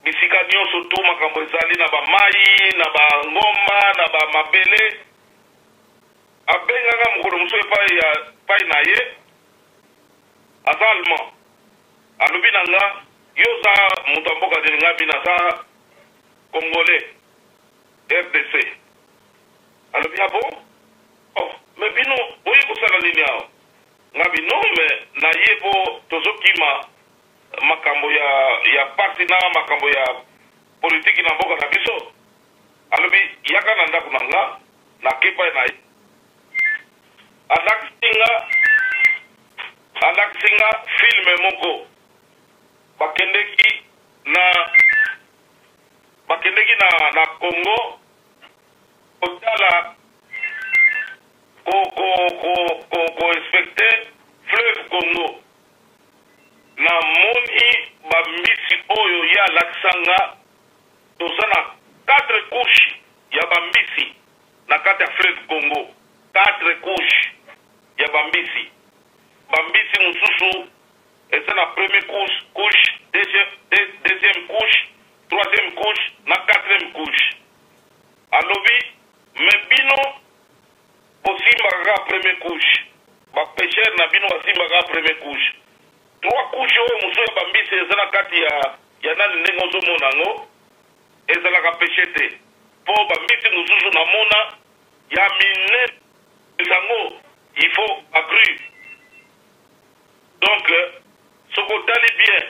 bisika nionso tout makambo ezali na ba mayi, na ba ngomba, na ba mabele. Abenga nga mokolo mosusu epai ya epai na ye, aza Allemand, alobi na nga, yo oza moto ya mboka nini? Nga bi naza Congolais, rdc. Alobi ah bon? Oh mais bino boye kosala nini awa? Nga bi non mais naye po tozo kima makambo ya ya pasi na makambo ya politique na mboka na biso. Alobi yaka na ndaku na nga, nake epai na ye alakisi nga alakisi nga film moko bakendeki na bakendeki na na Congo kotala ko ko ko ko ko inspecter fleuve Congo na moni ba mbisi oyo ye alakisa nga toza na 4 couches ya ba mbisi na kati ya fleuve Congo 4 couches ya ba mbisi ba mbisi mosusu eza na premier couche couche deuxième deuxième couche troisième couche na quatrième couche Alobi mais bino bosimbaka kaka premier couche ba pecheurs na bino basimbaka kaka premier couche trois couche oyo mosusu ya ba mbisi eza na kati ya ya nani ndenge ozo mona yango ezalaka peche te po ba mbisi mosusu na mona ya minene yango il faut ba grue donc soki otali bien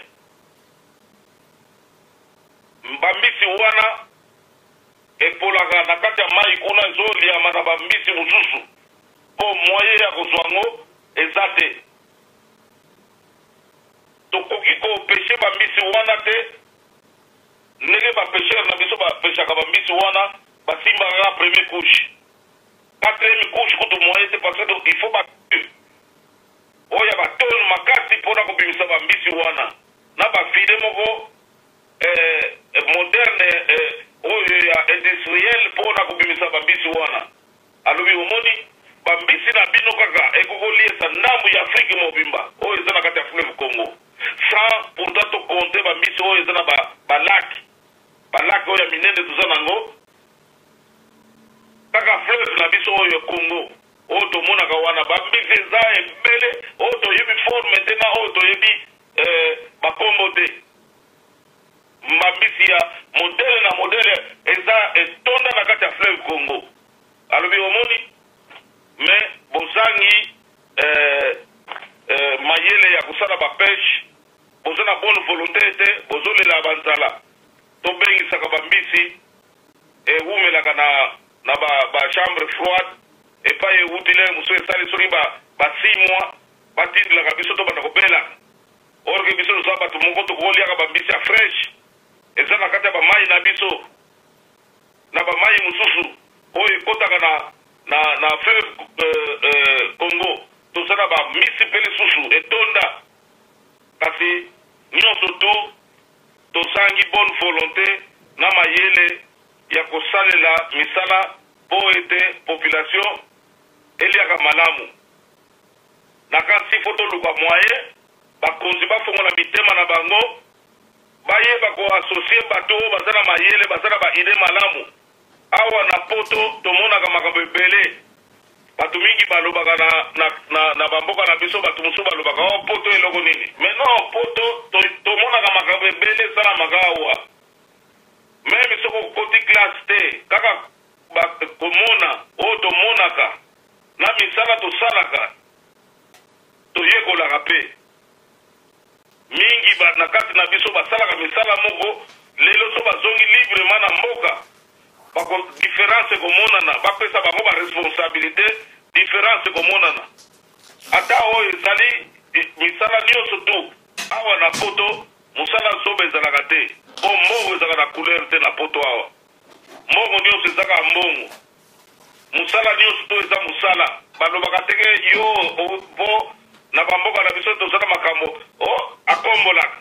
ba mbisi wana Epolaka na kati ya mayi kuna ezo liama na ba mbisi mususu po moyen ya kozua yango eza te. Tokoki ko pecher ba mbisi wana te ndenge ba pecheurs na biso ba pechaka ba mbisi wana, ba simbaka kaka premier couche, quatrième couche kutu. moyen te parce que il faut ba oyo ya ba tonne makasi pona kobimisa ba mbisi wana na ba filet moko eh, moderne eh, oyo ya industriel pona kobimisa ba mbisi wana. Alobi omoni ba mbisi na bino kaka ekoki koliesa ndambu ya Afrique mobimba oyo eza na kati ya fleuve Congo sans pourtant to compter ba mbisi oyo eza na ba, ba lac ba lac oyo ya minene toza nango kaka fleuve na biso oyo Congo oyo tomonaka wana ba mbisi eza ebele oyo toyebi forme te na oyo toyebi eh, bakombo te. Ba mbisi ya modele na modele eza etonda na kati ya fleuve Congo. Alobi omoni mais bozangi eh, eh, mayele ya kosala ba peche, boza na bonne volonte te, bozolela ba nzala. Tobengisaka ba mbisi ewumelaka na na ba, ba chambre froide epai ewuti lere mosusu esali soki ba, ba 6 mois batindelaka biso tobanda kobelaka. Or que biso toza batu moko tokoki koliaka ba mbisi ya fresh eza na kati ya ba mayi na biso na ba mayi mosusu oyo ekotaka na na na fleuve euh, euh, Congo toza na ba mbisi pe lisusu etonda kasi nyonso tu tozangi bonne volonté na mayele ya kosalela misala po ete population eliaka malamu. Nakanisi faut toluka moyen bakonzi bafongola mitema na bango bayeba ko associer bato oyo baza na mayele, baza na ba idees malamu. Awa na poto tomonaka makambo ebele, bato mingi balobaka na, na, na, na bamboka na biso, bato mosusu balobaka oh poto eloko nini? Mais non, poto to, tomonaka makambo ebele esalamaka awa. Meme soki okoti classe te, kaka ba, komona oyo tomonaka Na misala tosalaka, toyekolaka mpe. Mingi ba, na kati na biso basalaka misala moko, lelo soki bazongi librement na mboka, bako, difference ekomonana, bapesa bango ba responsabilites, difference ekomonana. Ata oyo ezali misala nionso tout, awa na poto, mosala zoba ezalaka te, mpo mbongo ezalaka na couleur te na poto awa. Mbongo nionso eza kaka mbongo. Musala nionso to eza musala. Balobaka te ke yo po na ba mboka na biso toza na makambo oh akombolaka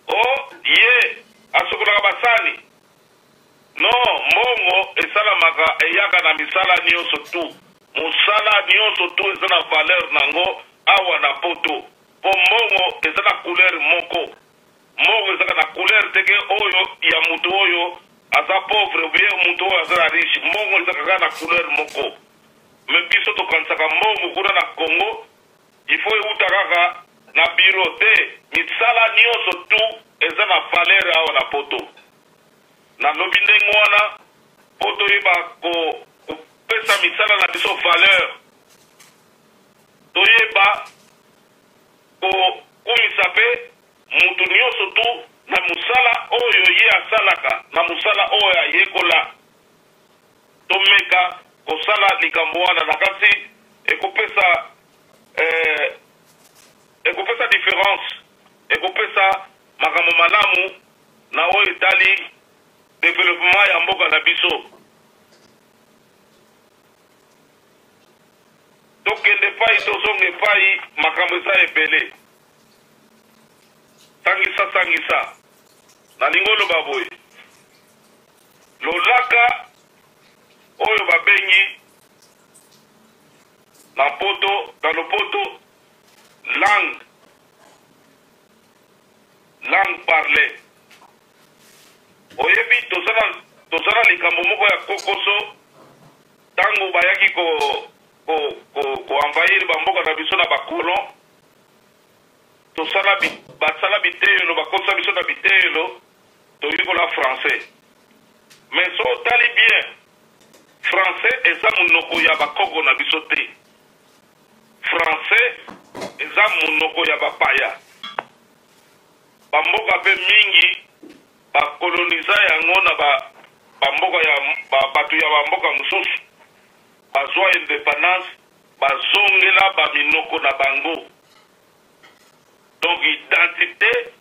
oh ye asukolaka ba sani. Non, mbongo esalamaka eyaka na misala nionso tout. Musala nionso tout eza na valeur nango awa na poto. Po mbongo eza na couleur moko. Mbongo ezaka na couleur te ke oyo ya mutu oyo aza pauvre ou bien mutu oyo aza na riche. Mbongo ezaka kaka na couleur moko. Mais biso tokanisaka mbongo kuna na Congo il faut ewuta kaka na bureau te. Misala nionso tout eza na valeur awa na poto. Nalobi ndenge wana po toyeba ko kopesa misala na biso valeur. Toyeba ko kumisa pe mutu nionso tout na musala oyo ye asalaka, na musala oyo ayekola. Tomeka kosala likambo wana, nakanisi ekopesa eh, ekopesa difference, ekopesa makambo malamu na oyo etali developpement ya mboka na biso. Tokende epayi tozonga epayi makambo eza ebele. Sangisa sangisa. Nalingi oloba boye. Lolaka oyo babengi na poto na lopoto langue langue parler. Oyebi toza na toza na likambo moko ya kokoso Tango bayaki ko ko ko ko envahir ba mboka na biso na ba colons, tosala bi basala biteyelo, bakotisa biso na biteyelo, toyekola français. Mais soki otali bien, français eza monoko ya ba koko na biso te. Français eza monoko ya bapaya. Ba mboka pe mingi ba colonisa yango na ba ba mboka ya ba batu ya ba mboka mosusu bazua independance bazongela ba minoko na bango donc identite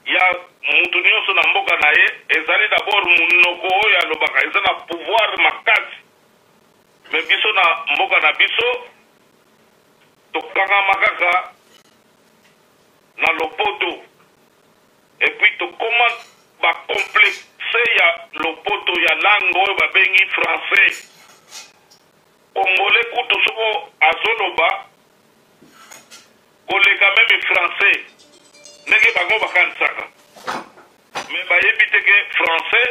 ya mutu nionso na mboka na ye ezali d'abord munoko oyo alobaka eza na pouvoir makasi. Mais biso na mboka na biso tokangama kaka na lopoto et puis tokoma ba complexe ya lopoto ya langue oyo babengi français. Congolais kutu soko azoloba koleka meme français ndenge bango bakanisaka mais bayebi te ke français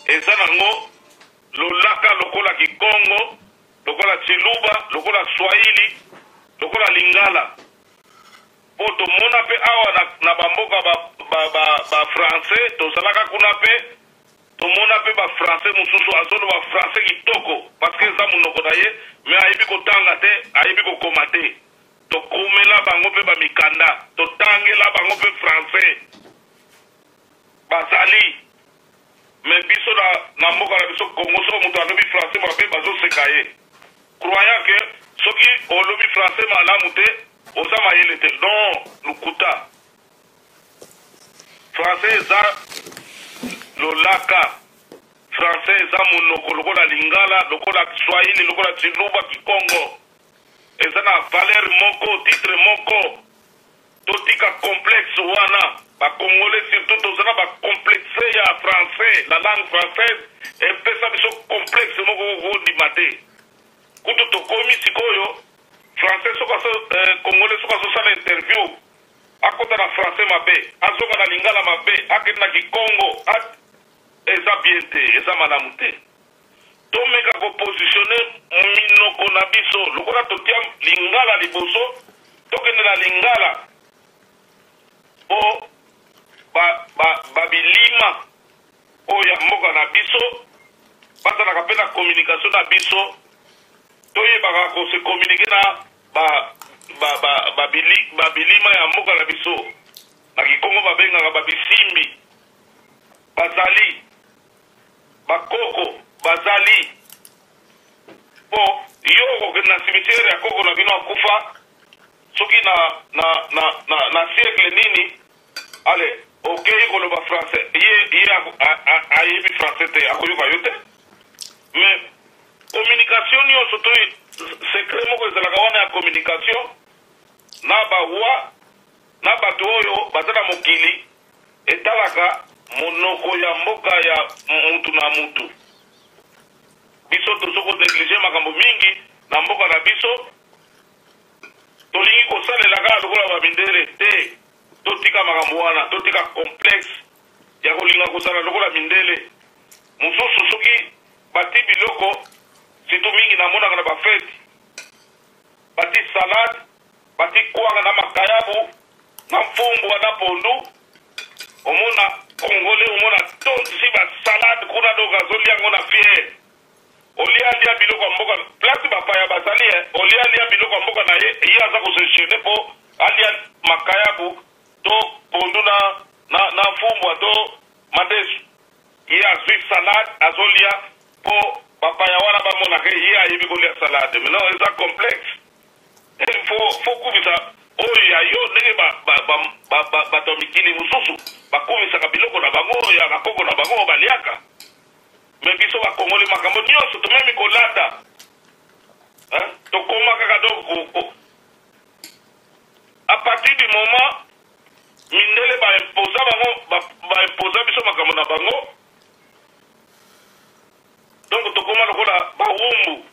eza nango lolaka lokola kikongo, lokola tshiluba, lokola swahili, lokola lingala. Po tomona pe awa na, na ba mboka ba, ba, ba, ba français tozalaka kuna pe tomona pe ba français mosusu azoloba français kitoko parce que eza monoko na ye mais ayebi kotanga te, ayebi kokoma te. Tokomela bango pe ba mikanda, totangela bango pe français. Bazali mais biso na, na mboka na biso Congo soki moto alobi français mabe bazoseka ye croyant que soki olobi français malamu te oza mayele te. Non, lokuta. Français eza lolaka, français eza monoko lokola lingala, lokola swahili, lokola tshiluba, kikongo. Eza na valeur moko, titre moko. Totika complexe wana ba congolais surtout toza na ba complexe ya français la langue française epesa biso complexe moko okondima te kutu tokomi sikoyo français soki aso eh, congolais soki azosala interview akota na français mabe azonga na lingala mabe akende na kikongo eza bien te eza malamu te Tomeka ko positionner minoko na biso lokola totia lingala liboso, tokende na lingala po ba, ba, ba bilima oyo ya mboka na biso bazalaka pe na communication na biso, toyebaka ko se communiquer na ba, ba, ba, ba, bili, ba bilima ya mboka na biso. Na kikongo babengaka ba bisimbi. Bazali. Ba koko bazali po yo okokende na cimetière ya koko na bino akufa soki na na na na, na siècle nini ale okeyi koloba français ye ye ayebi français te akoyoka yo te mais communication nyonso to secret moko ezalaka wana ya communication na bawa na bato oyo baza na mokili Etalaka monoko ya mboka ya mutu na mutu. Biso tozo ko negliger makambo mingi na mboka na biso. Tolingi kosalela kaka lokola ba mindele te. Totika makambo wana, totika complexe ya kolinga kozala lokola mindele. Mosusu soki bati biloko, surtout mingi namonaka na ba fete, bati salade, Bati kwanga na makayabu na mfumbwa na pondu omona congolais omona tondisi ba salade kuna donc azolia yango na fier olia alia biloko ya mboka place bapaya bazali eh, olia alia biloko ya mboka na ye ye aza kose gene mpo alia makayabu to pondu na, na, na mfumbwa to madesu ye azwi salade azolia mpo bapaya wana bamonaka ye ayebi kolia salade mais non eza complexe Il faut faut kumisa oyo ya yo ndenge ba ba ba ba ba bato ya mikili mosusu bakumisaka biloko na bango ya bakoko na bango oyo baliaka. Mais biso bakongoli makambo nyonso tomemi kolata hein? Tokoma kaka donc ko, ko. À partir du moment mindele ba imposa bango ba, ba imposa biso makambo na bango donc tokoma lokola bawumbu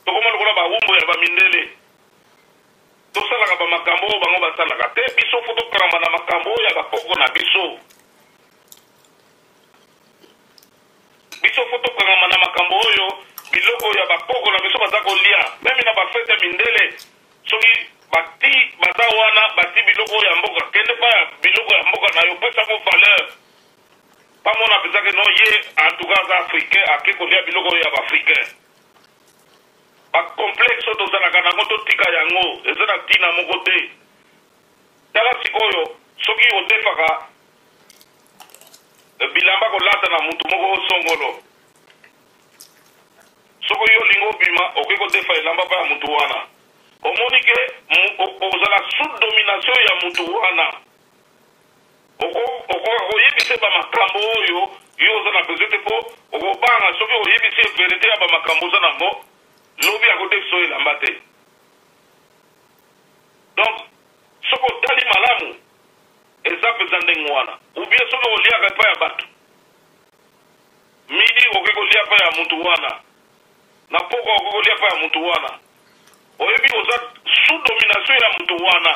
Tokoma lokola bawumbu ya ba mindele. Tosalaka ba makambo oyo bango basalaka te. Biso fo tokangama na makambo oyo ya bakoko na biso. Biso fo tokangama na makambo oyo biloko ya bakoko na biso baza kolia. Meme na ba fete ya mindele soki bati baza wana bati biloko oyo ya mboka, kende pa ya biloko ya mboka na yo, pesa yango valeur. Bamona penza ke non ye en tout cas aza africain ake kolia biloko oyo ya ba africain. Ba complexe oyo tozalaka nango totika yango eza na tina moko te. Tala sikoyo soki odefaka bilamba kolata na mutu moko songolo soki yo olingi obima okoki kodefa elamba pa ya mutu wana omoni ke ozala sous domination ya mutu wana. Okoka koyebisa ye ba makambo oyo Yo oza na besoin te po okobanga soki oyebisi ye verite ya ba makambo oza nango, lobi akodefisa yo elamba te. Donc soki otali malamu eza penza ndenge wana. Ou bien soki oliaka epai ya batu, midi okoki kolia epai ya mutu wana, na pokwa okoki kolia epai ya mutu wana. Oyebi oza sous domination ya mutu wana.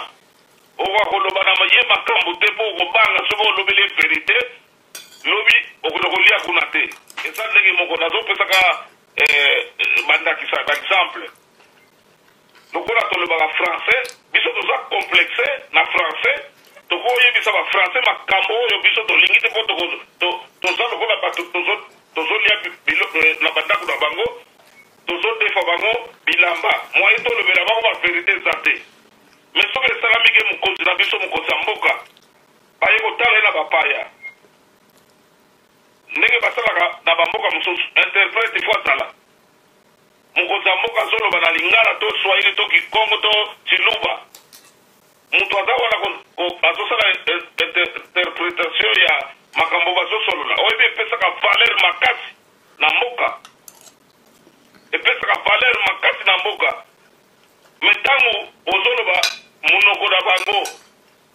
Okoka koloba na ye makambu te po okobanga soki olobeli ye verite lobi okende kolia kuna te. Eza ndenge moko nazo pesa kaka ba ndakisa ba exemple. Lokola tolobaka français biso toza complexe na français toko yebisa ba français makambo oyo biso tolingi te po toko toza lokola batu tozo tozolia na ba ndaku na bango tozo defa bango bilamba moyen tolobela bango ba verite eza te. Mais soki esalami ke mokonzi na biso, mokonzi ya mboka, baye kotala ye na bapaya, ndenge basalaka na ba mboka mosusu, interprète il faut azala. Mokonzi ya mboka azoloba na lingala to swahili to kikongo to tshiluba, moto aza wana azosala interpretation ya makambo bazosolola. Oyebi epesaka valeur makasi na mboka, epesaka valeur makasi na mboka. Mais tangu ozo loba munoko na bango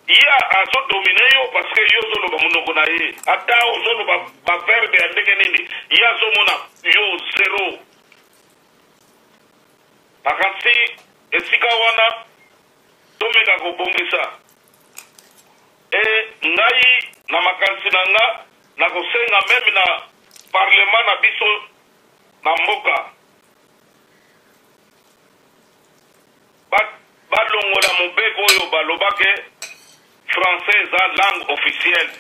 ye azo domine yo parce que yo ozo loba munoko na ye ata ozo loba ba verbe ya ndenge nini ye azo mona yo zero. Nakanisi esika wana tomeka kobongisa et ngai na makanisi na nga nakosenga meme na parlement na biso na mboka Ba balongola mobeko oyo baloba ke français eza langue officielle.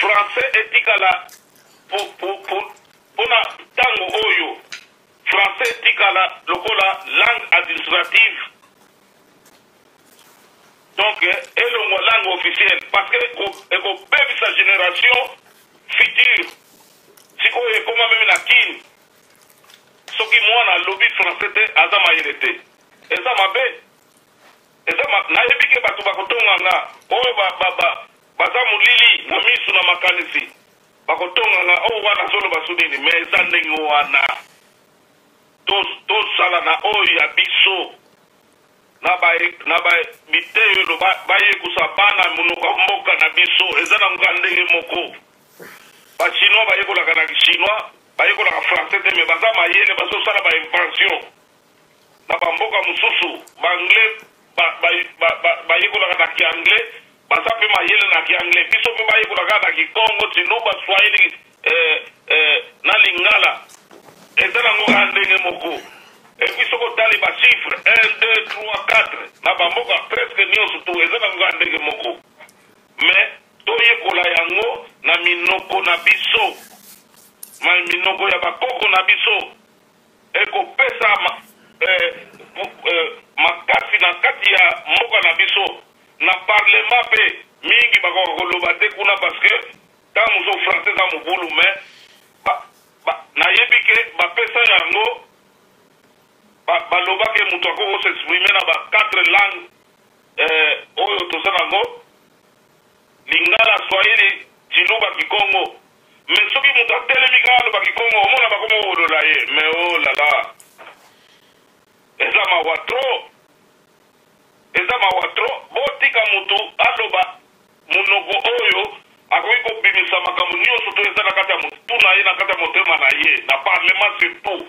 Français etikala pona tango oyo français etikala lokola langue administrative. Donc elongwa langue officielle parce que ekobebisa generation future. Sikoyo ekoma meme na Kin. Soki mwana alobi français te aza mayele te. Eza mabe. Eza ma nayebi ke batu bakotonga nga oyo ba ba ba baza molili na misu na makanisi bakotonga nga oyo wana azoloba su nini mais eza ndenge wana. Tozala na oyo ya biso na ba na ba biteyelo bayekusa bana monoko ya mboka na biso eza na nga ndenge moko. Ba chinois bayekolaka na chinois bayekolaka français te mais baza mayele bazosala ba invention na ba mboka mosusu ba anglais bayekolaka ba, ba, ba, na ki anglais baza mpe mayele na ki anglais biso mpe bayekolaka na kikongo tshiluba swahili eh, eh, na lingala eza nango kaka ndenge moko epuis soki otali ba chiffre 1 2 3 4 na bamboka presque nyonso tu eza nango kaka ndenge moko Mais toyekola yango na minoko na biso, ma minoko ya bakoko na biso ekopesa ma, eh, eh, makasi na kati ya mboka na biso. Na parlement pe mingi bakoka koloba te kuna parce que ntango mosusu français eza mobulu mais ba, ba, nayebi ke bapesa yango baloba ke moto akoki kosexprime na ba quatre langues Eh oyo toza nango lingala swahili tshiluba kikongo mais soki mutu atelemi kaka aloba kikongo omona bakomi kowolola ye mais oh lala eza mawa trop eza mawa trop botika mutu aloba munoko oyo akoki kobimisa makambo nyonso to eza na kati ya motu na ye na kati ya motema na ye na parlement surtout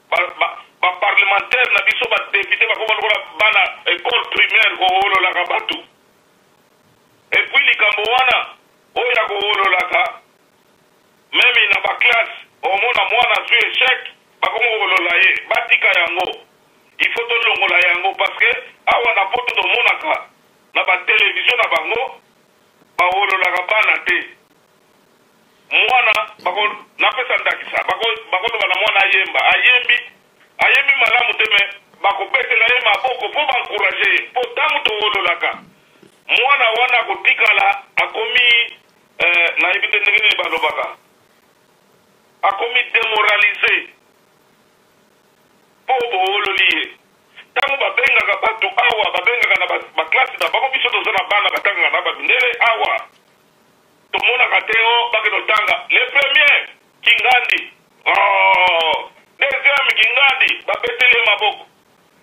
Ba, ba, ba parlementaires na biso ba deputes bakoma lokola bana ecole primaire kowololaka batu. Et puis likambo wana oyo ya kowololaka meme na ba classe omona mwana azwi echec bakoma kowolola ye, batika yango. Il faut tolongola yango parce que awa na poto tomonaka na ba television na bango bawololaka bana te. Mwana bako napesa ndakisa bako bakoloba na mwana ayemba ayembi ayembi malamu te mais bakobetela ye maboko po ba encourager ye po tango towololaka mwana wana akotikala akomi eh, nayebi te ndenge nini balobaka akomi demoralise po bowololi ye ntango babengaka bato awa babengaka na baklase na bango biso toza na bana batangaka na bamindele awa. Tomonaka te oh bakende kotanga le premier Kingandi oh deuxième Kingandi babeteli ye maboko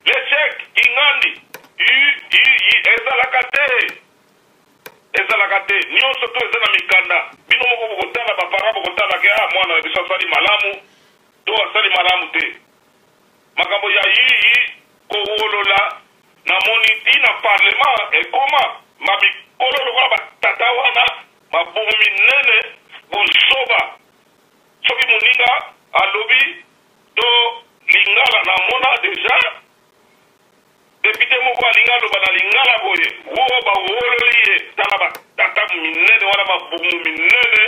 l'echec Kingandi u u i ezalaka te ezalaka te nionso tout eza na mikanda bino moko bokotala ba parents bokotala ke ah mwana na biso asali malamu to asali malamu te makambo ya yi yi kowolola namoni ti na parlement ekoma ma mikolo lokola ba tata wana mabumu minene buzoba soki moninga alobi to lingala namona deja depute moko alingi aloba na lingala boye wo bawololi ye tala ba tata minene wana mabumu minene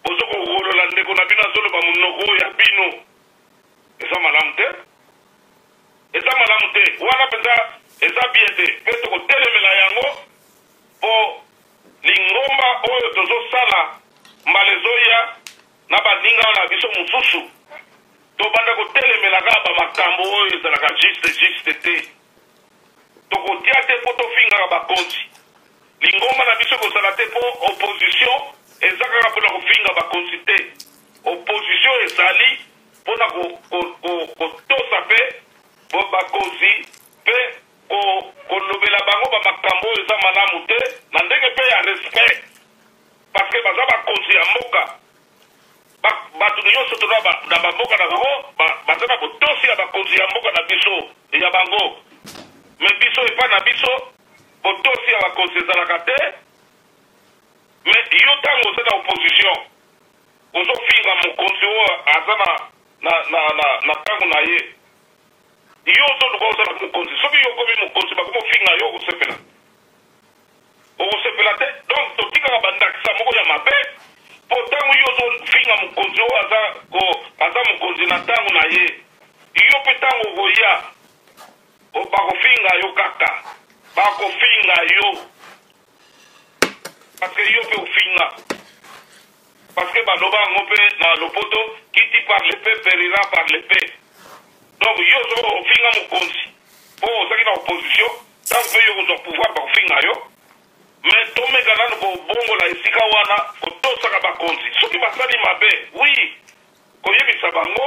bozo kowolola ndeko na bino azoloba monoko oyo ya bino Eza malamu te. Eza malamu te. Wana penza eza bien te pe toko telemela yango po lingomba oyo tozo sala mbala ezoya na ba ninga na biso mosusu tobanda kotelemela kaka ba makambo oyo ezalaka juste juste te. Tokotia te po tofingaka bakonzi. Lingomba na biso ekozala te po opposition eza kaka pona kofinga bakonzi te. Opposition ezali pona kotosa pe bakonzi pe kolobela bango ba makambo oyo eza malamu te na ndenge pe ya respect parce que baza bakonzi ya mboka. Bato nionso toza na ba mboka na bango baza na botosi ya bakonzi ya mboka na biso ya bango mais biso epa na biso botosi ya bakonzi ezalaka te mais yo tango oza na opposition ozo finga mokonzi oyo aza na na na na, na tango na ye yo ozoluka ozala mokonzi soki yo okomi mokonzi bakomofinga yo okosepela Okosepela te? Donc totikaka ba ndakisa moko ya mabe po tango yo ozo finga mokonzi oyo aza ko aza mokonzi na tango na ye yo pe tango okoya bakofinga yo kaka bakofinga yo parce que yo pe ofinga parce que baloba yango pe na lopoto qui tue par l'epee perira par l'epee donc yo ozo ofinga mokonzi po ozalaki na opposition Tango pe yo okozwa pouvoir bakofinga yo mais tomeka nanu kobongola esika wana kotosaka bakonzi soki basali mabe oui koyebisa bango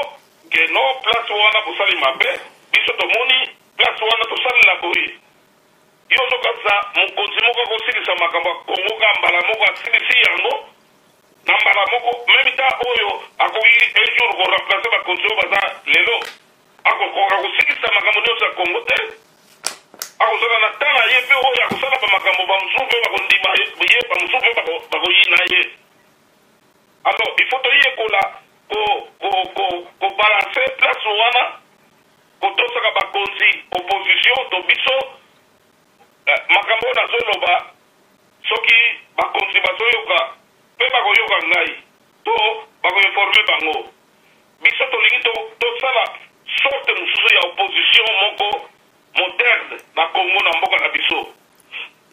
que non place wana bosali mabe biso tomoni place wana tosalela boye yo ozokanisa mokonzi moko akosilisa makambo ya Congo kaka mbala moko asilisi yango na mbala moko meme ta oyo akoki un jour ko remplacer bakonzi oyo baza lelo Akokoka kosilisa makambo nionso ya Congo te. Akozala na temps na ye mpe oyo akosala ba makambo ba mosusu mpe bakondima ye, ba mosusu mpe bakoyina ye. Alors il faut toyekola ko ko ko ko balancer place wana, kotosaka bakonzi, opposition to biso. Makambo oyo nazoloba soki bakonzi bazoyoka mpe bakoyoka ngai to bako informer bango. Biso tolingi to tosala sorte mosusu ya opposition moko moderne na Congo na mboka na biso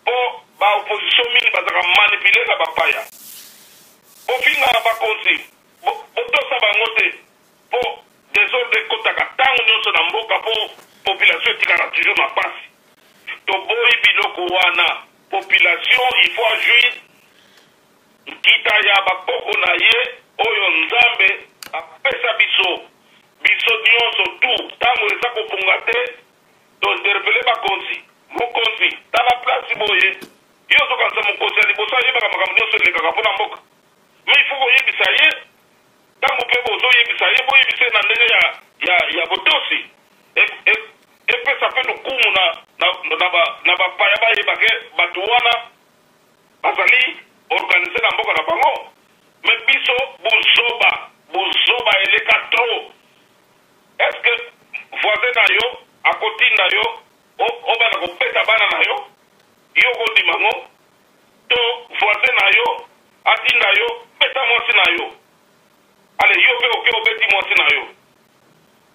po ba opposition mingi bazalaka manipuler na bapaya. Bofingaka bakonzi, bo botosa bango te po desordre ekotaka tango nionso na mboka po population etikala toujours na pasi. Toboyi biloko wana, population il faut a jouir Nkita ya ba koko na ye oyo Nzambe apesa biso, biso nionso tout tango eza kobonga te to interpeller bakonzi, mokonzi tala place boye, yo ozokanisa mokonzi ya liboso ayebaka makambo nionso elekaka pona mboka? Mais il faut koyebisa ye, tango pe bozo yebisa ye boyebisa ye na ndenge ya ya ya botosi epesa pe lokumu na na na ba na bapaya bayeba ke batu wana Bazali organise na mboka na bango mais biso buzoba buzoba eleka trop est ce que voisin na yo akotinda yo obanda kobeta bana na yo yo okondima ngo to voisin na yo atinda yo beta mwasi na yo ale yo pe oke obeti mwasi na yo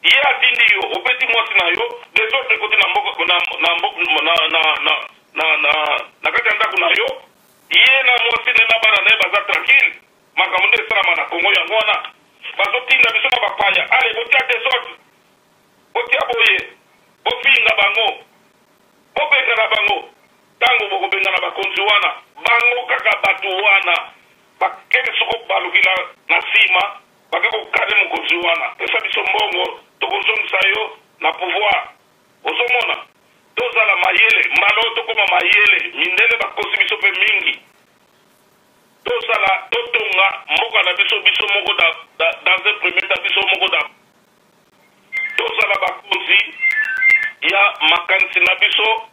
ye atindi yo obeti mwasi na yo desordre ekoti na mboka na na na na na na na na kati ya ndako na yo ye na mwasi ne na bana na ye baza tranquille makambo nde esalama na Congo yango wana bazotinda biso na bapaya ale botia desordre botia boye bofinga bango bobengana bango ntango bokobengana bakonzi wana bango kaka bato wana. Bakende soko balukila na sima bake kokane mokonzi wana pesa biso mbongo tokozongisa yo na pouvoir ozomona tozala mayele mbala oyo tokoma mayele mindele bakosi biso pe mingi tozala totonga mboka na biso biso moko da, da, dans un premier temps biso moko da tozala bakonzi ya makanisi na biso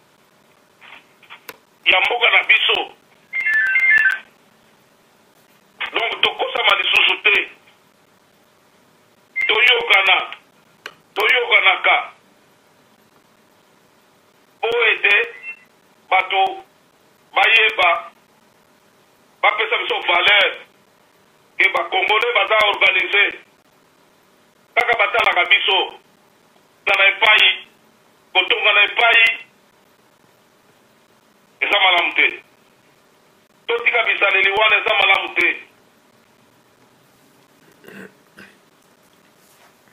ya mboka na biso donc tokosama lisusu te toyokana toyokanaka mpo ete bato bayeba bapesa biso valeur ke bakongole baza organise kaka batalaka biso na epai kotonga na epai Eza malamu te. Totika bizaleli wana eza malamu te.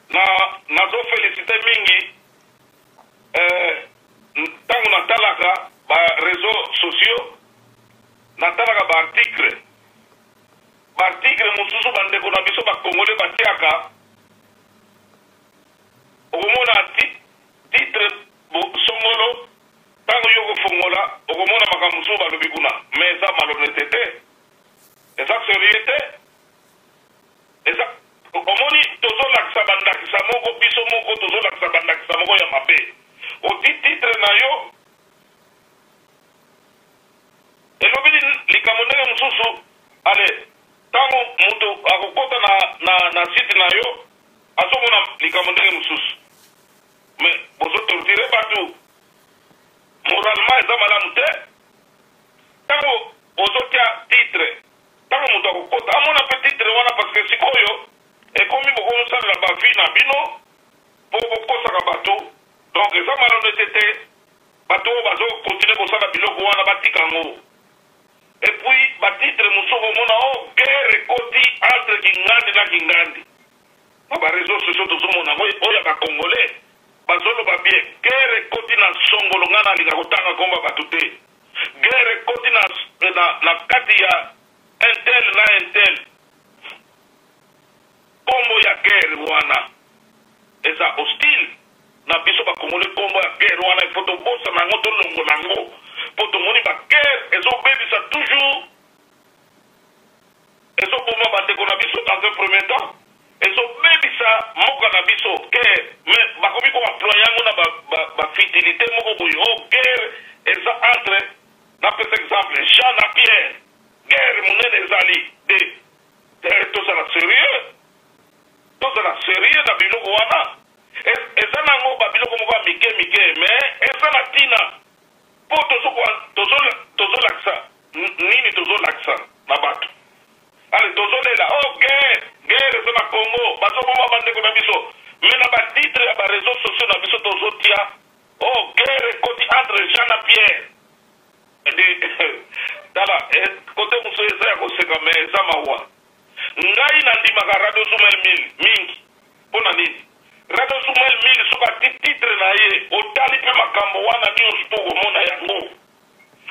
Na nazo felicite mingi eh, ntango natalaka ba réseaux sociaux natalaka ba article ba article mosusu bandeko na biso bakongole batiaka okomona titre songolo Tango yo okofongola okomona makambo mosusu balobi kuna mais eza malhonnete te eza serieux te eza omoni tozolakisa bandakisa moko biso moko tozolakisa bandakisa moko ya mabe oti titre na yo elobi likambo ndenge mosusu ale ntango moto akokota na, na, na site na yo azomona likambo ndenge mosusu mais bozo torture batu moralement eza malamu te ntango ozotia titre ntango moto akokota amona mpe titre wana parce que sikoyo ekomi bokosalela bavi na bino mpo bokosaka bato donc eza malhonnete te bato oyo bazokontinue kosala biloko wana batika yango epuis batitre mosusu okomona o oh, guerre ekoti entre kingandi na kingandi Na ba reseaux sociaux tozomona yango oyo ya ba congolais bazoloba bien guerre ekoti na songolo ngai nalinga kotanga kombo ya bato te guerre ekoti na, na, na kati ya intel na intel kombo ya guerre wana eza hostile na biso ba congolais kombo ya guerre wana il faut tobosana yango tolongola yango mpo tomoni ba guerre ezobebisa toujours Ezo boma ba ndeko na biso dans un premier temps, ezo bebisa mboka na biso guerre mais bakomi ko employer yango na ba, ba, ba futilité moko boye. Oh guerre eza entre napesa exemple Jean na Pierre, guerre monene ezali de eh, tozala sérieux, tozala sérieux na biloko wana. Eza nango ba biloko moko ya mike mike mais eza na tina po tozolakisa Nini tozo lakisa na batu? Allez tozo lela oh guerre, guerre eza na Congo, bazo boma ba ndeko na biso. Mais na ba titres ya ba reseaux sociaux na biso tozo tia oh guerre ekoti entre Jean na Pierre. De tala eh, kote mosusu eza ya koseka mais eza mawa. Ngai nandimaka Radio Zumel 1000 mingi. Mpo na nini? Radio Zumel 1000 soki ati titre na ye otali mpe makambo wana nyonso to okomona yango.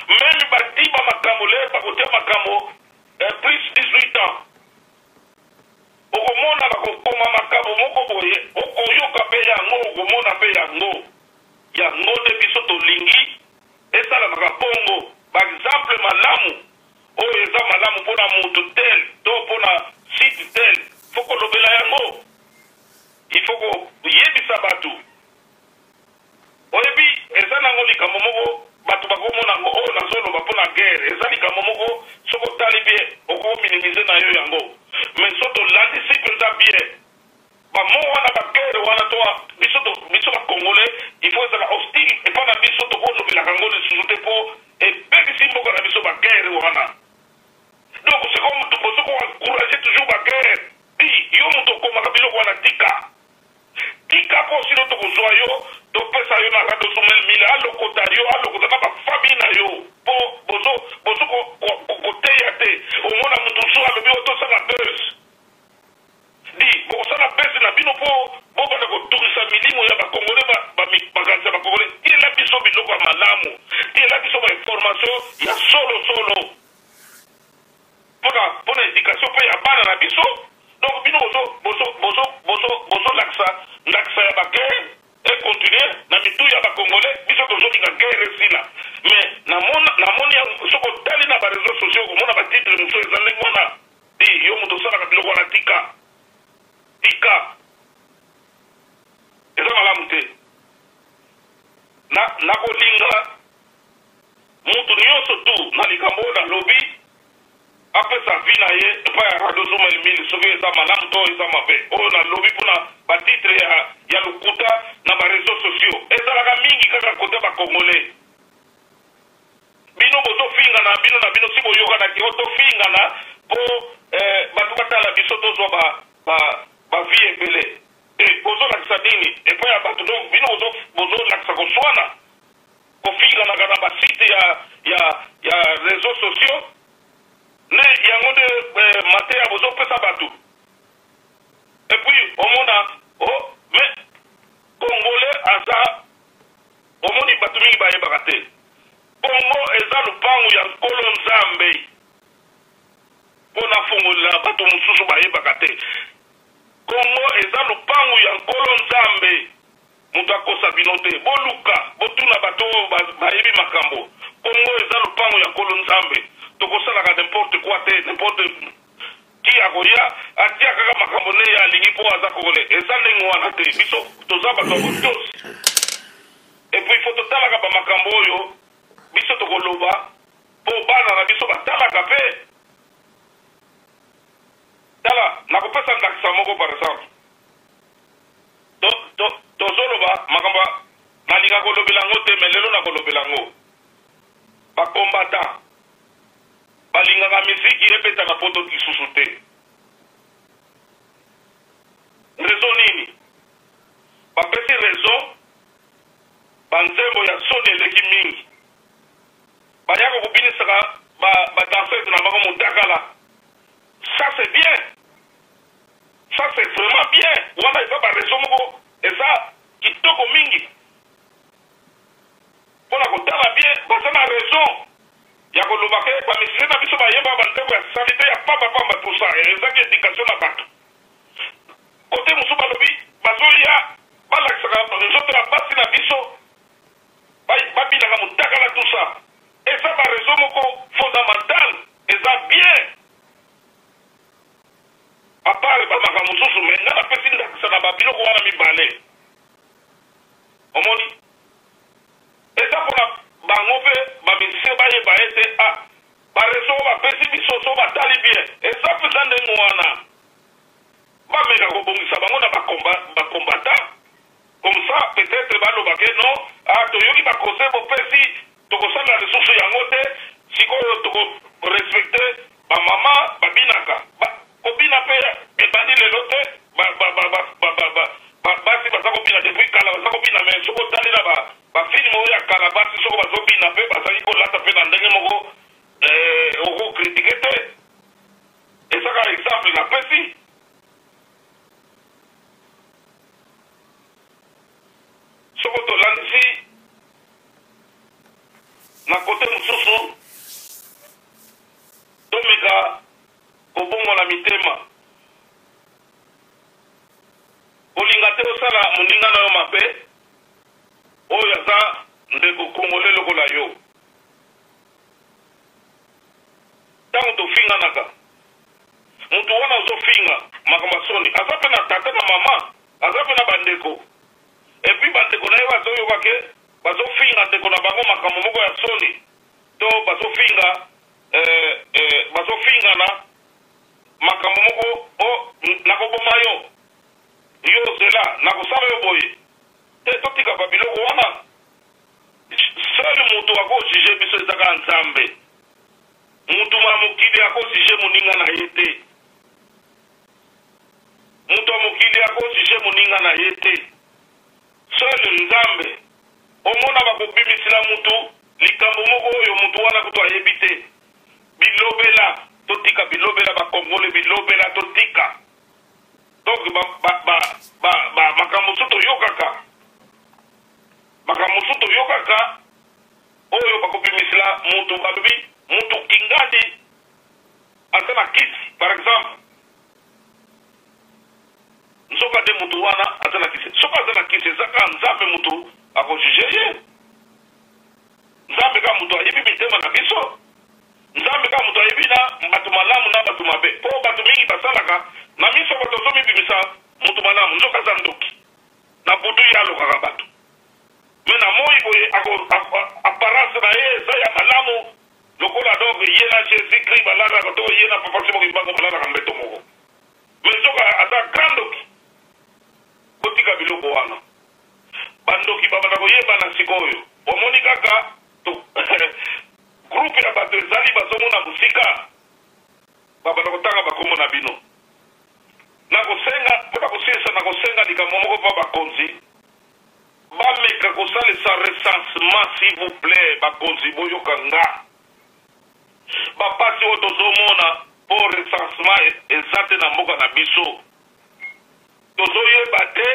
Meme batiba makambo lelo bakotia makambo eh, plus 18 ans okomona bakokoma makambo moko boye okoyoka mpe yango okomona mpe yango yango nde biso tolingi esalamaka bongo baexemple malamu oyo eza malamu mpo na motu tel to mpo na site tel fo kolobela yango il faut koyebisa bato Oyebi, eza nango likambo moko batu bakomona yango oyo nazoloba mpo na guerre eza likambo moko soki otali bien oko minimiser na yo yango mais soki tolandisi mpenza bien ba mots wana ba guerre wana to biso to biso ba congolais il faut ezala hostile epa na biso tokolobelaka yango lisusu te mpo ebebisi mboka na biso ba guerre wana donc c'est comme bozo ko encourager toujours ba guerre ti yo moto okomaka biloko wana tika Tika po sinon tokozua yo topesa yo na rado zumel mille alokota yo alokota na ba famille na yo po bozo bozo ko ko koteya te omona mutu mosusu alobi oyo tosala buzz di bokosala buzz na bino po bobanda kotungisa milimo ya ba congolais ba ba makanisi ya ba congolais tiela biso biloko ya malamu tiela biso ba information ya solo solo pona pona. ndakisa ya ba guerre e continuer na mitu ya ba congolais. Biso tozolinga guerre esila, mais namoni soki otali na ba réseaux sociaux, okomona ba titre mosusu eza ndenge wana. Di yo moto osalaka biloko wana, tika, tika, eza malamu te. Nakolinga mutu nyonso tu na likambo oyo nalobi apesa avis na ye epai ya Radio Zumel 1000, soki eza malamu to eza mabe oyo nalobi mpona ba titre ya lokuta na ba réseaux sociaux. Ezalaka mingi kaka kote bacongolais. Bino bozofingana bino na bino, si boyokanaki o tofingana mpo bato batala biso, tozwa ba vues ebele. Bozolakisa nini epai ya bato? Donc bino bozolakisa koswana, kofinganaka na ba site ya réseaux sociaux nde yango nde mateya bozopesa bato. Et puis omona oh, mais congolais aza, omoni, bato mingi bayebaka te, Kongo eza lupangu ya Nkolo Nzambe. Mpo nafungolela bato mosusu bayebaka te, Kongo eza lupangu ya Nkolo Nzambe. Moto akosa bino te, boluka, botuna bato oyo bayebi makambo. Kongo eza lupangu ya Nkolo Nzambe. Tokosalaka n'importe quoi te, n'importe qui akoya atia kaka makambo nde ye alingi mpo aza congolais. Eza ndenge wana te. Biso toza bato ya botosi. Et puis faut totalaka bamakambo oyo biso tokoloba mpo bana na biso batalaka mpe. Tala, nakopesa ndakisa moko. Par exemple, tozoloba makambo, nalinga kolobela yango te, mais lelo nakolobela yango. Ba combattant balingaka miziki ebetaka poto lisusu te. Raison nini bapesi? Raison, banzembo ya soni eleki mingi, bayaka kobinisaka ba danseuse na bango motakala. Ça c'est bien, ça c'est vraiment bien. Wana eza ba raison moko eza kitoko mingi mpona kotala bien. Baza na raison ya koloba ke ba musicien na biso bayemba banzembo ya saleté, ya pambapamba, tout ça ezaki éducation na bato. Kote mosusu balobi bazoya balakisaka nzoto ya basi na biso, babinaka motakala, tout ça eza ba raison moko fondamental, eza bien, à part bamakambo mosusu. Mais nga napesi ndakisa na babiloko wana mibale. Omoni, eza mpona bango mpe ba musicien bayeba ete ah, ba raison oyo bapesi biso, so batali bien, eza mpenza ndenge wana. Bameka kobongisa bango na ba combattant, comme ça peut-être baloba ke non, ah, toyoki ba conseil bopesi, tokosalela lisusu yango te. Sikoyo tokorespecte bamama babinaka. Kobina mpe ebandi lelo te. Basi baza kobina depuis kala, baza kobina. Mais soki otali na ba film oyo ya kala, basi soko bazobina mpe bazali kolata mpe na ndenge moko okocritiquer te. Eza kaka exemple napesi. Soko tolandisi na kote mosusu, tomeka kobongola mitema. Kolinga te osala moninga na yo mabe oyo aza ndeko congolais lokola yo. Ntango tofinganaka, motu wana ozofinga makambo ya soni aza mpe na tata na mama, aza mpe na bandeko. Et puis bandeko na ye bazoyoka ke bazofinga ndeko na bango makambo moko ya soni, to bazofinga bazofingana makambo moko o nakoboma yo, yo zela, nakosala yo boye te. Totika babiloko wana. Seul moto akojuger biso eza kaka Nzambe. Motu ma mokili akojuger moninga na ye te. Moto ya mokili akojuger moninga na ye te, seul Nzambe. Omona bakobimisila mutu likambo moko oyo mutu wana kutu ayebi te. Bilobela, totika bilobela. Bakongole, bilobela totika. Donc makambo mosusu toyokaka, makambo mosusu toyokaka oyo bakobimisela mutu, balobi mutu kingadi aza na kisi par exemple. Nzoka nde mutu wana aza na kisi. Soki aza na kisi eza kaka Nzambe mutu ako juger ye. Nzambe kaka mutu ayebi mitema na biso. Nzambe kaka mutu ayebi na batu malamu na batu mabe. Po batu mingi basalaka na miso ya batu azo mibimisa mutu malamu nzoka aza ndoki. Na butu ye alokaka batu. Mais na moyi boye ako apparence na ye eza ya malamu lokola donc ye na Jesus Christ balalaka to ye na papa Simon Kimbangu balalaka mbeto moko. Mais nzoka aza grand ndoki. Botika biloko wana. Ba ndoki babanda koyebana sikoyo. Omoni kaka to groupe ya bato ezali bazomona mosika babanda kotanga bakombo na bino. Nakosenga mpo na kosilisa, nakosenga likambo moko mpo bakonzi bameka kosalisa recensement s'il vous plait. Bakonzi boyoka nga. Ba pasi oyo tozo mona po recensement eza te na mboka na biso. Tozo yeba te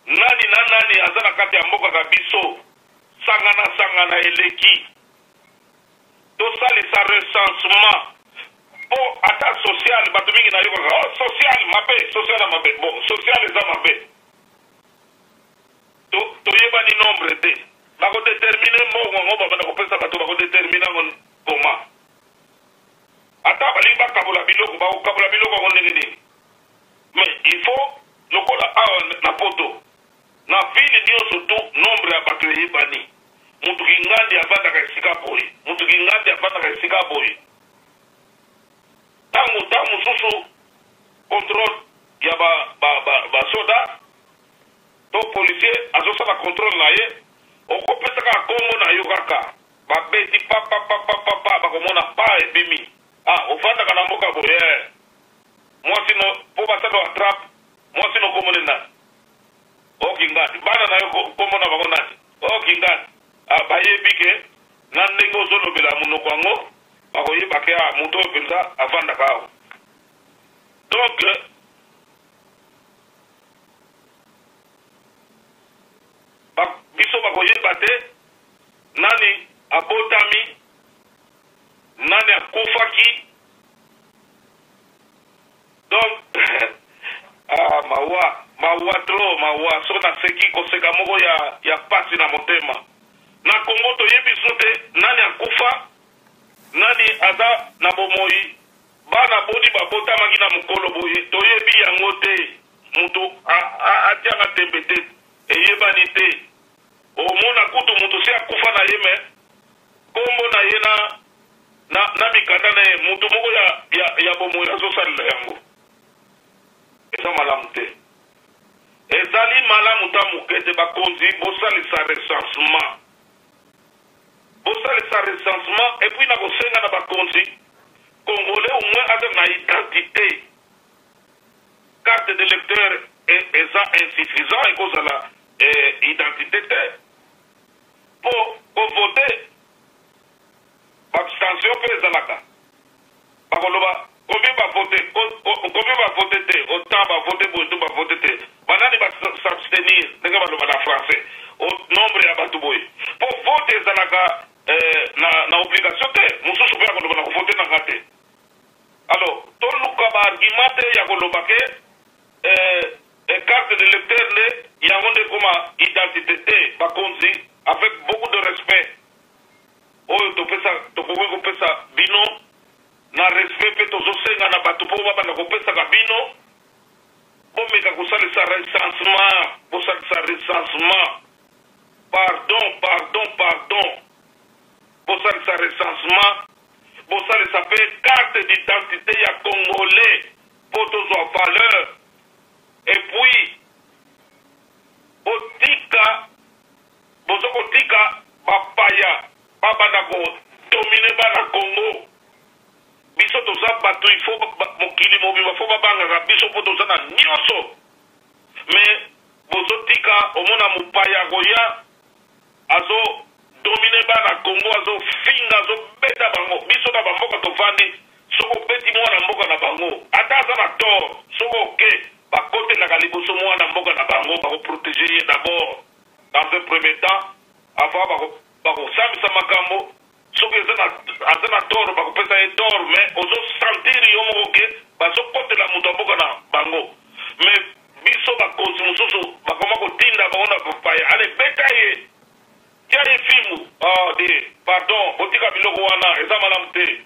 nani na nani aza na kati ya mboka na biso. Sangana sangana eleki. Tosalisa recensement po ata social bato mingi nayokaka oh social mabe social ya mabe bon social eza mabe. To toyebani nombre te. Bako determiner mbongo yango babanda kopesa bato bako determiner yango comment? Ata balingi bakabola biloko bakokabola biloko yango ndenge nini? Mais il faut lokola awa na poto na ville nionso tout nombre ya bato eyebani. Mutu kingandi avandaka esika boye, mutu kingandi avandaka esika boye. Tango tango mosusu controle ya ba ba ba, ba soda to policier azosala controle na ye, okopesa kaka kombo na yo kaka babeti pa pa pa pa pa pa bakomona pa ebimi ah ofandaka na mboka boye eh. Mwasi no po basala atrape mwasi no kombo ne nani oh kingani bana na yo kombo na bango nani oh kingani ah bayebi ke na ndenge ozolobela monoko yango bakoyeba ke ah moto oyo mpenza avandaka awa donc ba, biso bakoyeba te nani abotami nani akufaki donc ah, mawa mawa trop mawa soki naseki koseka moko ya, ya pasi na motema na Congo toyebi su te nani akufa nani aza na bomoi Bana boni babotamaki na mokolo boye? Toyebi yango te. Moto atiaka tembe te, eyebani te. Omona kutu moto si akufa na ye mais kombo na ye na na, na mikanda na ye moto moko ya, ya, ya bomoi azosalela yango. Eza malamu te. Ezali malamu ta moke te. Bakonzi bosalisa recensement. Bosalisa recensement et puis nakosenga na bakonzi congolais au moins aza na identite carte de lecteur eza insuffisant ekozala eh, identité te po kovote baabstention mpe ezalaka bakoloba combien bavote combien bavote te autant bavote boye to bavote te banani ba s'abstenir ndenge baloba na français au nombre ya bato boye po vote ezalaka eh, na, na obligation te mosusu mpe akoloba na kovote na nga te alors toluka baargument te ya koloba ke eh, eh, carte de lecteur nde yango nde ekoma identité te bakonzi avec beaucoup de respect oyo topesa tokoki kopesa bino na respect pe tozo senga na batu po babanda kopesaka bino bomeka kosalisa recensement bosalisa recensement pardon pardon pardon bosalisa recensement bosalisa pe carte d'identité ya congolais po tozwa valeur et puis botika bozo kotika bapaya babanda ko dominer bana Congo biso toza batu il faut mokili mobimba faut babangaka biso po toza na nioso mais bozo tika omona mopaya akoya azo dominer bana Congo azo finga azo beta bango biso na ba mboka tovandi soki obeti mwana mboka na bango ata aza na tort soki oke bakotelaka liboso mwana mboka na bango bako proteger ye d'abord dans un premier temps avant bako Bakosambisa makambo soki eza na aza na tort bakopesa ye tort mais ozo sentir yo moko ke bazokotela moto ya mboka na bango. Mais biso bakonzi mosusu bakoma kotinda bango na bapaya, ale beta ye, tia ye fimbu. Oh de pardon, botika biloko wana, eza malamu te.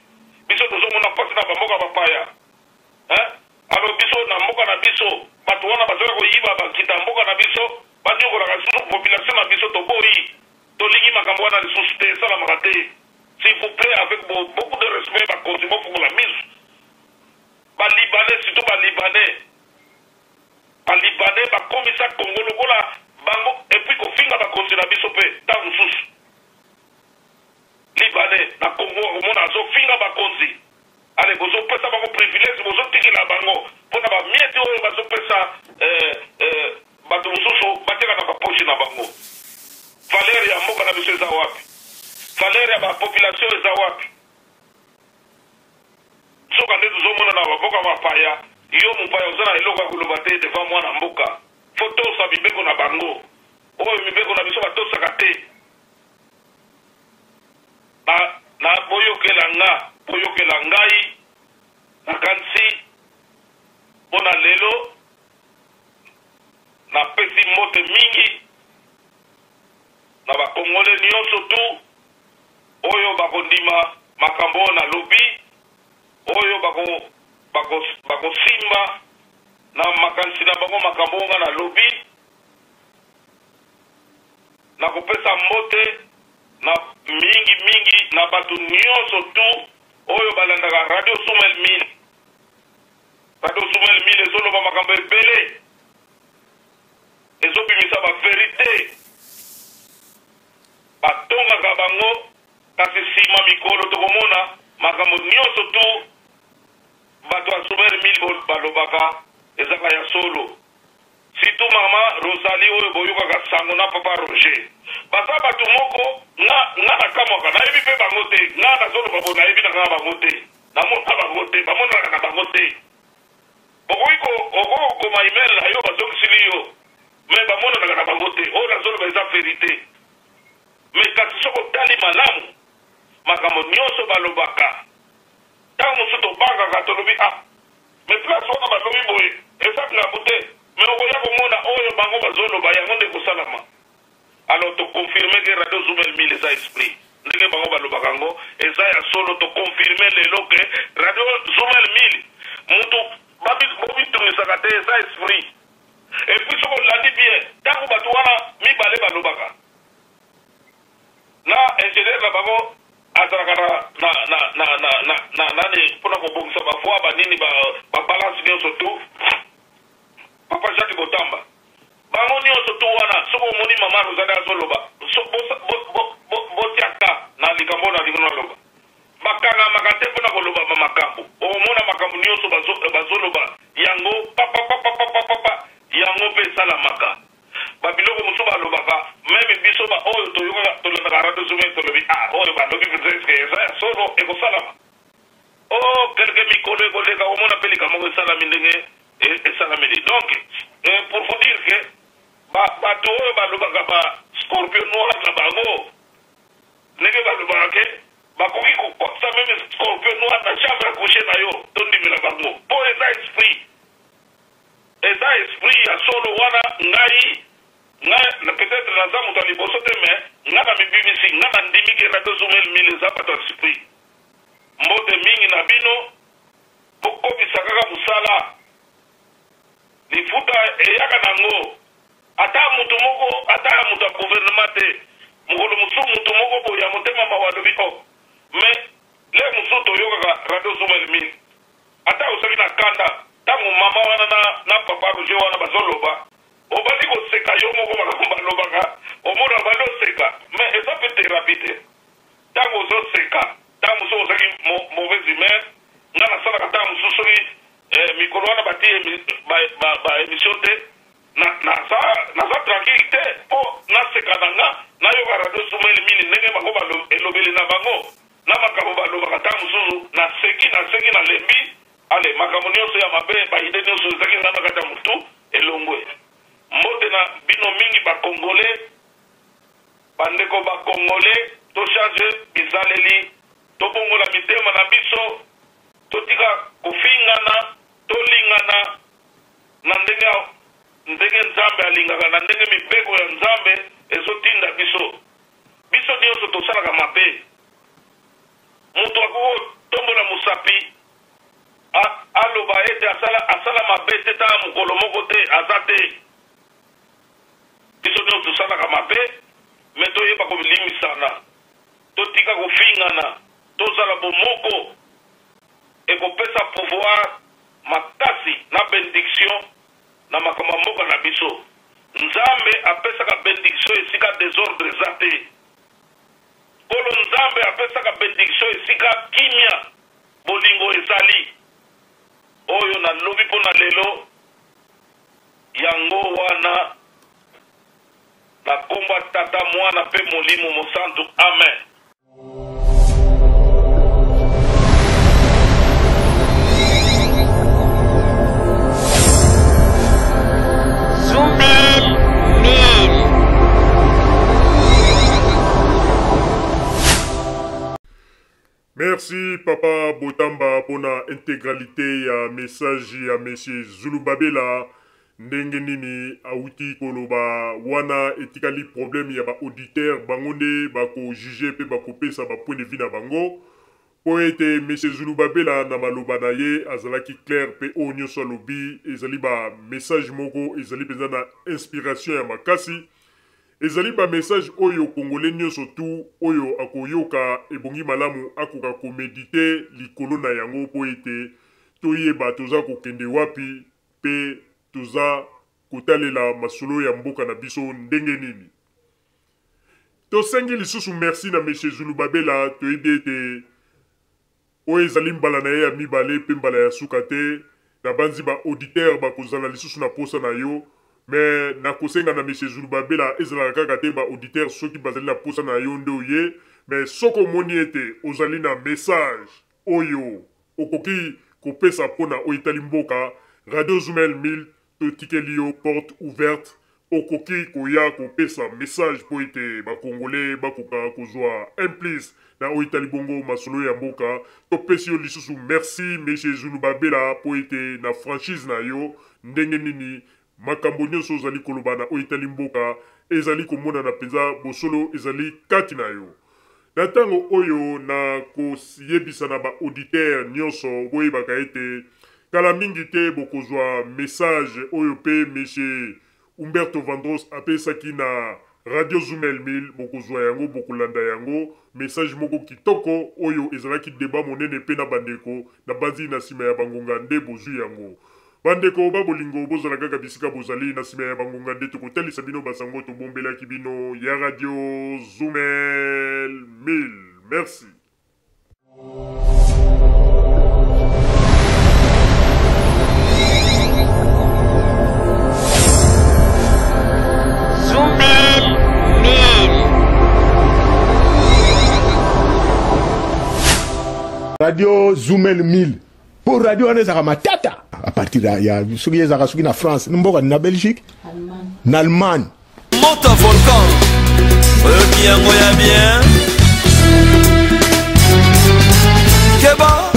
Biso tozomona mpasi na bamboka bapaya, hein? Alors biso na mboka na biso bato wana bazali koyiba bakita mboka na biso, banyokolaka lisusu population na biso. Toboyi, tolingi makambo wana lisusu te, esalamaka te. S'il vous plaît, avec beaucoup de respect, bakonzi bofungola miso. Ba libanais, surtout ba libanais, ba libanais bakomisa Congo lokola bango, et puis kofinga bakonzi na biso mpe. Ntango mosusu Libanais na Congo akomona azofinga bakonzi. Ale bozopesa bango privilège, bozotikela bango mpona bamiettes oyo bazopesa bato mosusu batiaka na bapoche na bango. Valeur ya mboka na biso eza wapi? Valeur ya bapopulation eza wapi? Soka nde tozomona na bamboka bapaya, yo mopaya oza na eloko ya koloba te devant mwana mboka. Fo tosa mibeko na bango, oyo mibeko na biso batosaka te. Na boyokela nga, boyokela ngai, nakanisi mpo na lelo napesi mbote mingi na bakongole nyonso tu oyo bakondima makambo oyo nalobi, oyo bakosimba na makanisi na bango makambo oyo nga nalobi. Nakopesa mbote na mingi mingi na bato nyonso tu oyo balandaka Radio Sumel 1000. Radio Sumel 1000 ezoloba makambo ebele, ezobimisa baverité. Batongaka bango, kasi nsima mikolo tokomona makambo nyonso tu bato ya Sumel 1000 balobaka ezaka ya solo. Surtout mama Rosalie oyo boyokaka sango na papa Roger, baza bato moko nga nga nakamwaka. Nayebi mpe bango te. Nga nazoloba bo, nayebi na nga bango te, namona bango te, bamonanaka na bango te. Bokoki okoki kokoma email na yo, bazongisili yo, mais bamonanaka na bango te. Oyo nazoloba eza verité. Mais kasi soki otali malamu makambo nyonso balobaka, ntango mosusu tobangaka, tolobi: "Ah, mais place wana balobi boye, eza ngambu te." Mais okoya komona oyo bango bazoloba, yango nde ekosalama. Alors toconfirme ke Radio Zumel 1000 eza esprit. Ndenge bango balobaka yango eza ya solo. Toconfirme lelo ke Radio Zumel 1000, mutu bobitungisaka te, eza esprit. Et puis soki olandi bien, ntango bato wana mibale balobaka na ingénieur na bango azalaka na nani mpona kobongisa bavoix, banini, babalance nyonso tu, papa Jacques Botamba, bango nyonso tu wana, soki omoni mama Rosalie azoloba, botiaka na likambo oyo nalingi naloba, bakangamaka te mpona koloba makambo. Omona makambo nyonso bazoloba yango papapapapapapa, yango mpe esalamaka. Babiloko mosusu balobaka, même biso baoyo toyokaka, tolandaka Radio Zumel, tolobi: "Ah, oyo balobi mpenza, eske eza ya solo, ekosalama?" O quelque mikolo ekoleka, omona mpe likambo moko esalami ndenge esalameli. Donc pour vous dire que bato oyo balobaka ba scorpion noir na bango, ndenge balobaka ke bakoki kokotisa même scorpion noir na chambre à coucher na yo, tondimela bango mpo eza esprit, eza esprit ya solo wana. Ngai peut-être naza moto ya liboso te, mais ngai na mibimisi, ngai na ndimi ke Radio Zumel 1000 eza bato ya esprit. Mbote mingi na bino, bokobisa kaka mosala, lifuta eyaka nango. Ata motu moko, ata ya moto ya gouvernement te, mokolo mosusu motu moko boye ya motema mawa alobi: "Oh, mais le mosusu toyokaka Radio Zumel 1000." Ata ozalaki na kanda, ntango mama wana na papa Roger wana bazoloba, obandi koseka yo moko. Makambo balobaka, omona obandi oseka, mais eza mpe thérapie te. Ntango ozoseka, ntango mosusu ozalaki mauvaise humeur. Nga nasalaka ntango mosusu soki mikolo wana bati baémission te, naza tranquille te mpo naseka na nga, nayoka Radio Sumeli mili ndenge bango elobeli na bango na makambo balobaka. Ntango mosusu naseki, naseki, nalembi. Ale makambo nyonso ya mabe, baidées nyonso ezalaki nga na kati ya motu, elongwe. Mbote na bino mingi bakongole, bandeko bakongole. Tochange bizaleli, tobongola mitema na biso, totika kofingana, tolingana. na ndenge ya ndenge Nzambe alingaka, na ndenge mibeko ya Nzambe ezotinda biso. Biso nionso tosalaka mabe. Moto akoki kotombola mosapi a, aloba ete asala, asala mabe te ta mokolo moko te, aza te. Biso nionso tosalaka mabe, mais toyeba kolimbisana, totika kofingana, tozala bomoko, ekopesa pouvoir makasi na benediction na makambo ya mboka na biso. Nzambe apesaka benediction esika desordre eza te. Nkolo Nzambe apesaka benediction esika kimia, bolingo ezali. Oyo na lobi mpo na lelo yango wana na kombo ya Tata, Mwana mpe Molimo Mosantu. Amen. Zumel 1000. Merci papa Botamba pona integralite ya message ya monsieur Zulubabela ndenge nini awuti koloba wana etikali problème ya ba auditeurs bango nde bako juger pe bakopesa ba point de vue na bango po ete monsieur Zulubabela na maloba na ye azalaki clair pe oyo nionso alobi ezali ba message moko ezali penza na inspiration ya makasi. Ezali ba message oyo congolais nionso tout oyo akoyoka ebongi malamu akoka ko mediter likolo na yango po ete toyeba toza kokende wapi pe toza kotalela masolo ya mboka na biso ndenge nini. Tosengi lisusu merci na Monsieur Zulubabela toyebi ete Oyo ezali mbala na ye ya mibale mpe mbala ya suka te. Nabanzi ba auditeurs bakozala lisusu na posa na yo. Mais nakosenga na Monsieur Zulubabela ezalaka kaka te ba auditeurs soki bazali na posa na yo nde oye, mais soki omoni ete ozali na message oyo okoki kopesa mpo na oyo etali mboka, Radio Zumel 1000 Totikeli yo porte ouverte, okoki koya kopesa message mpo ete ba congolais bakoka kozua un plus na oyo etali bongo masolo ya mboka. Topesi yo lisusu merci Monsieur Zulubabela mpo ete na franchise na yo ndenge nini makambo nionso ozali koloba na oyo etali mboka ezali komonana mpenza bosolo ezali kati na yo. Na tango oyo na koyebisa na ba auditeurs nionso boyebaka ete kala mingi te bokozua message oyo pe Monsieur Humberto Vandros apesaki na Radio Zoom El 1000 bokozua yango bokolanda yango message moko kitoko oyo ezalaki debat monene pe na bandeko nabanzi na sima ya bangonga nde bozui yango. Bandeko ba bolingo bozala kaka bisika bozali na sima ya ba ngonga nde tokotalisa bino ba sango tobombelaki bino ya radio Zumel 1000. Merci. Zumel 1000. Radio Zumel 1000. Po radio wana ezalaka matata à partir ya, ya soki ezalaka soki na France mboka na Belgique na Allemagne moto volcan oyoki yango ya bien keba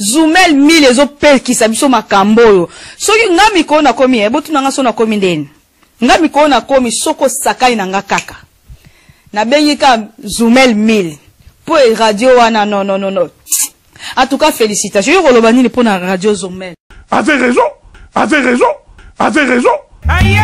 Zumel 1000 ezopekisa biso makambo oyo soki nga mikolo nakomi eh, botuna nga so nakomi ndeni nga mikolo nakomi soki osakani na nga kaka nabengi ka Zumel 1000 po e radio wana non non non non en tout cas félicitations yo koloba nini mpo na radio Zumel Avait raison, avait raison, avait raison. Aïe!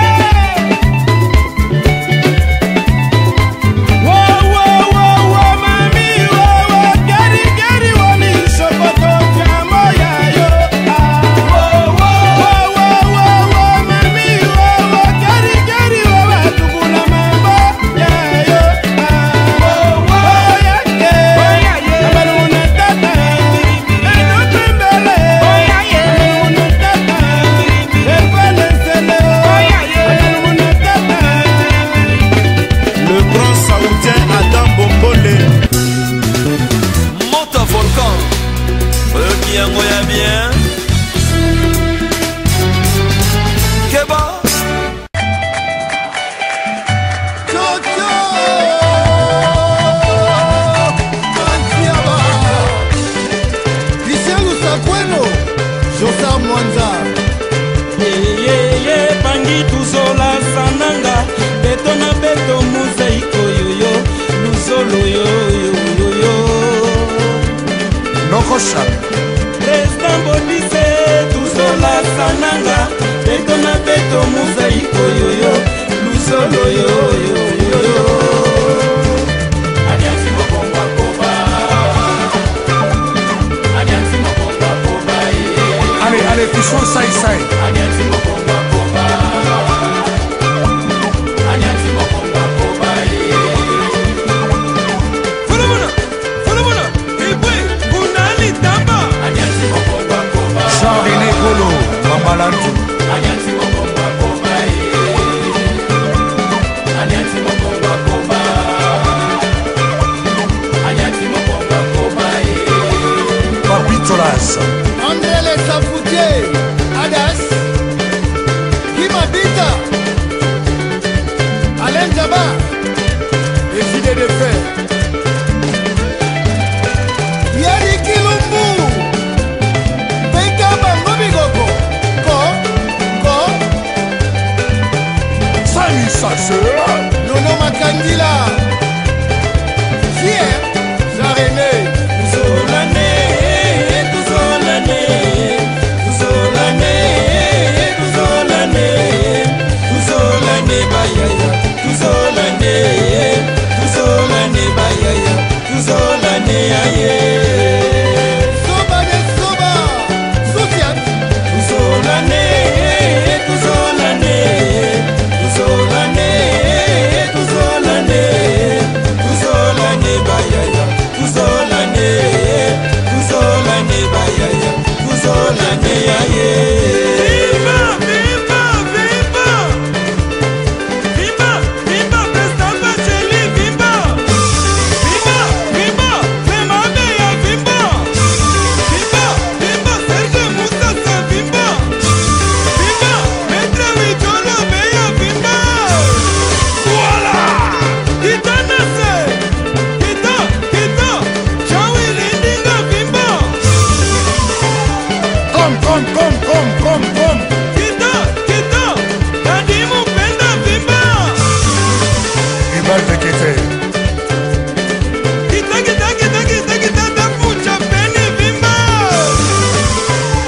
Olangi tuzola sananga beto na beto mozaiko yoyo luzolo yoyoyoyo Nokosha President Bodise tuzola sananga beto na beto mozaiko yoyo luzolo yoyoyoyo. Allez, allez, Fisson, sai, sai. Jean-René Golo, Mamalantou. Papi Tolas. André Le Safoutier, Adas, Kimabita, Alain Djaba, les idées de fer. Yeri Kilumbu, Beka Bango Ko, Ko, Sami Sasse, Nono Makandila, Fier, Jean-René, Tuzolane, tuzolane, tuzolane, tuzolane, tuzolane bayaya, tuzolane, tuzolane bayaya, tuzolane aye. Soba de Soba, Sofiane, Tuzolane, tuzolane, tuzolane, tuzolane, tuzolane bayaya, tuzolane, tuzolane bayaya, tuzolane aye. Viva, viva, viva! Viva, viva, President Bacheli, viva! Viva, viva, Clément Beya, viva! Viva, viva, Serge Moussassa, viva! Viva, Maître Wijolo Beya, viva! Voilà! Kita Nase! Kita, kita, Jean-Willy Ndinga, viva! Kom, kom, kom, kom, kom, kom. Kita, kita, Kadimu Penda, viva! Ibal Tekete. Kita, kita, kita, kita, kita, Tafucha Peni, viva!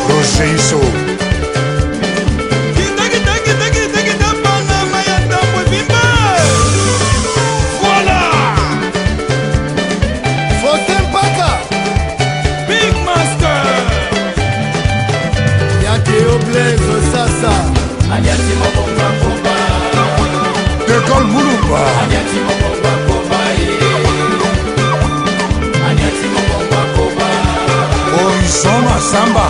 Roger Isso. Kita, kita, kita, kita, kita, Panama ya Tambwe, viva! Voilà! Faustin Paka, Big Master! Yakeo Blaise Sasa, De Gaulle Moulumba. Horizon Massamba.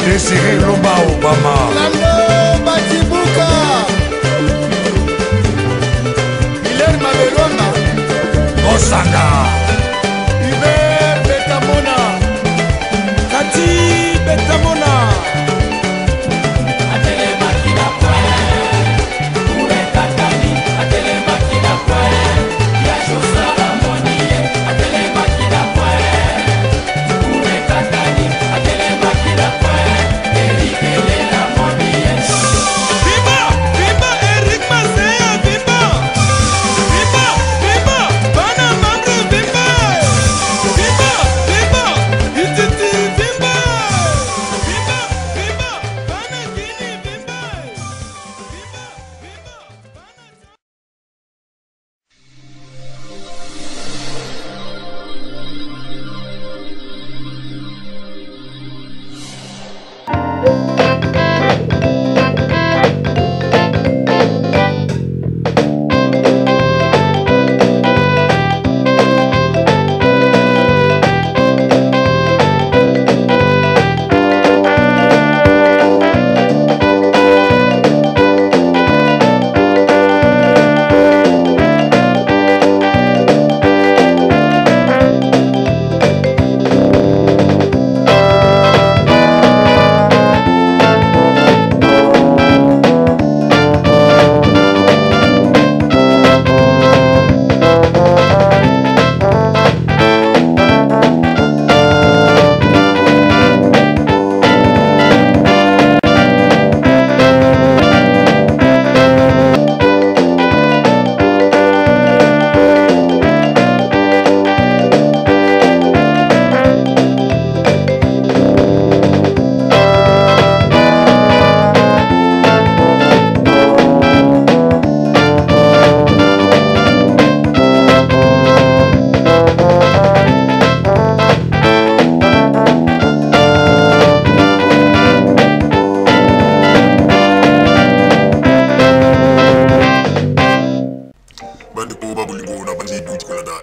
Désiré Lomba Obama. Lando Batibuka, Hilaire Mabelonga, Osanga. Hubert Betamona, Kati Betamona! Viva! Viva Eric Masea, viva! Viva! Viva! Bana Mamre, viva!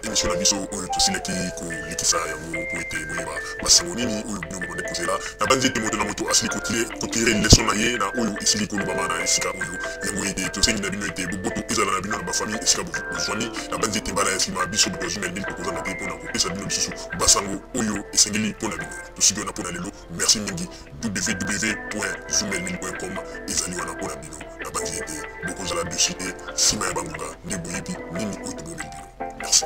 emission na biso oyo tosilaki kolekisa yango mpo ete boyeba basango nini oyo bino bobandaki kozela. Nabanzi ete moto na moto asili kotire leson na ye na oyo esili kolobama na esika oyo. Yango ete tosengi na bino ete boboto ezala na bino na bafamille esika bozwami. Nabanzi ete mbala ya nsima biso bato ya Zumel 1000 tokozanga te mpo na kopesa bino lisusu basango oyo esengeli mpo na bino. Tosuki wana mpo na lelo. Merci mingi. www.zumel1000.com ezali wana mpo na bino. Nabanzi ete bokozala dessus te nsima ya bangonga nde boyebi nini oyo tobomeli bino. Merci.